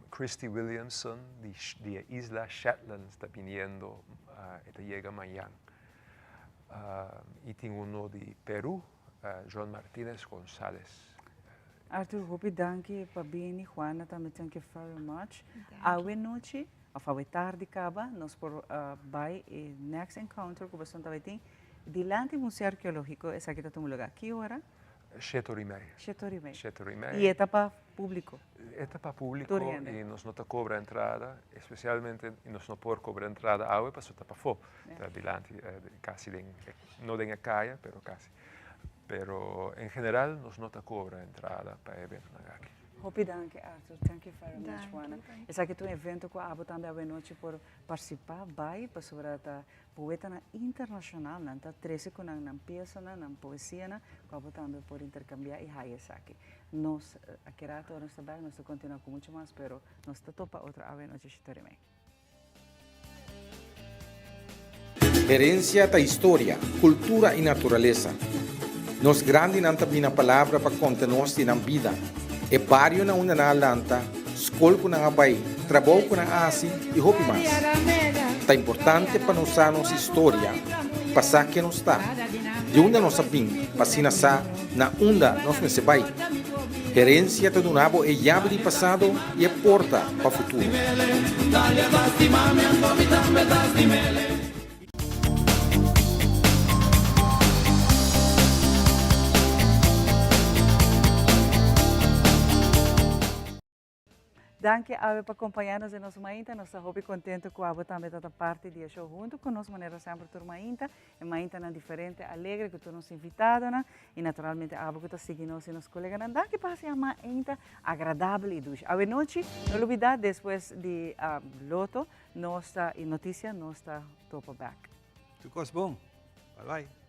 Christy Williamson di di e isla Shetlands ta biniendo, e ta yega mañan. I tin uno di Peru, John Martinez Gonzalez. Arthur, hopi danki pa bini. Juana tambe thank you very much. Awe nochi, of awe tardi caba, nos por bay e next encounter cu boso ta tin dilanti Museo Arqueologico. Esaki ta tuma lugar ki ora? Shete ora y mei. Shete ora y mei. Shete ora y mei. Y e ta pa publico? E ta pa publico y nos no ta cobra entrada, especialmente nos no por cobra entrada awe pasobra ta pafó, ta dilanti casi den, no den e caya pero casi. Pero en general nos no ta cobra entrada pa e eventonan aki. Hopi danki Arthur, thank you very much Juana. Esaki ta un evento cu abo tambe awenochi por participa, bay, pasobra ta poetanan internacional, nan ta trece cu nan nan piesanan, nan poesianan, cu abo tambe por intercambia y haya esaki. Nos a kera ora nos ta bay, nos ta continua cu mucho mas, pero nos ta topa otro awenochi Shitoremey. Herencia ta historia, cultura y naturalesa. Nos grandinan ta bina palabra pa conta nos di nan bida, e bario na unda nan a lanta, scol cu nan a bay, trabou cu nan a haci y hopi mas. Ta importante pa nos sa nos historia pa sa ken nos ta, di unda nos a bin pa asina sa na unda nos mester bai. Herencia ta duna bo e yabi di pasado y e porta pa futuro. Danki awe pa compaña nos den nos mainta. Nos ta hopi contento cu abo tambe ta ta parti di e show hunto cu nos manera semper tur mainta. E maintanan diferente, alegre cu tur nos invitadonan y naturalmente abo cu ta sigui nos y nos coleganan. Danki pa haci e mainta agradabel y dushi. Awe nochi, no lubida despues di Lotto nos ta y noticia nos ta topa back. Tur cos bon. Bye bye.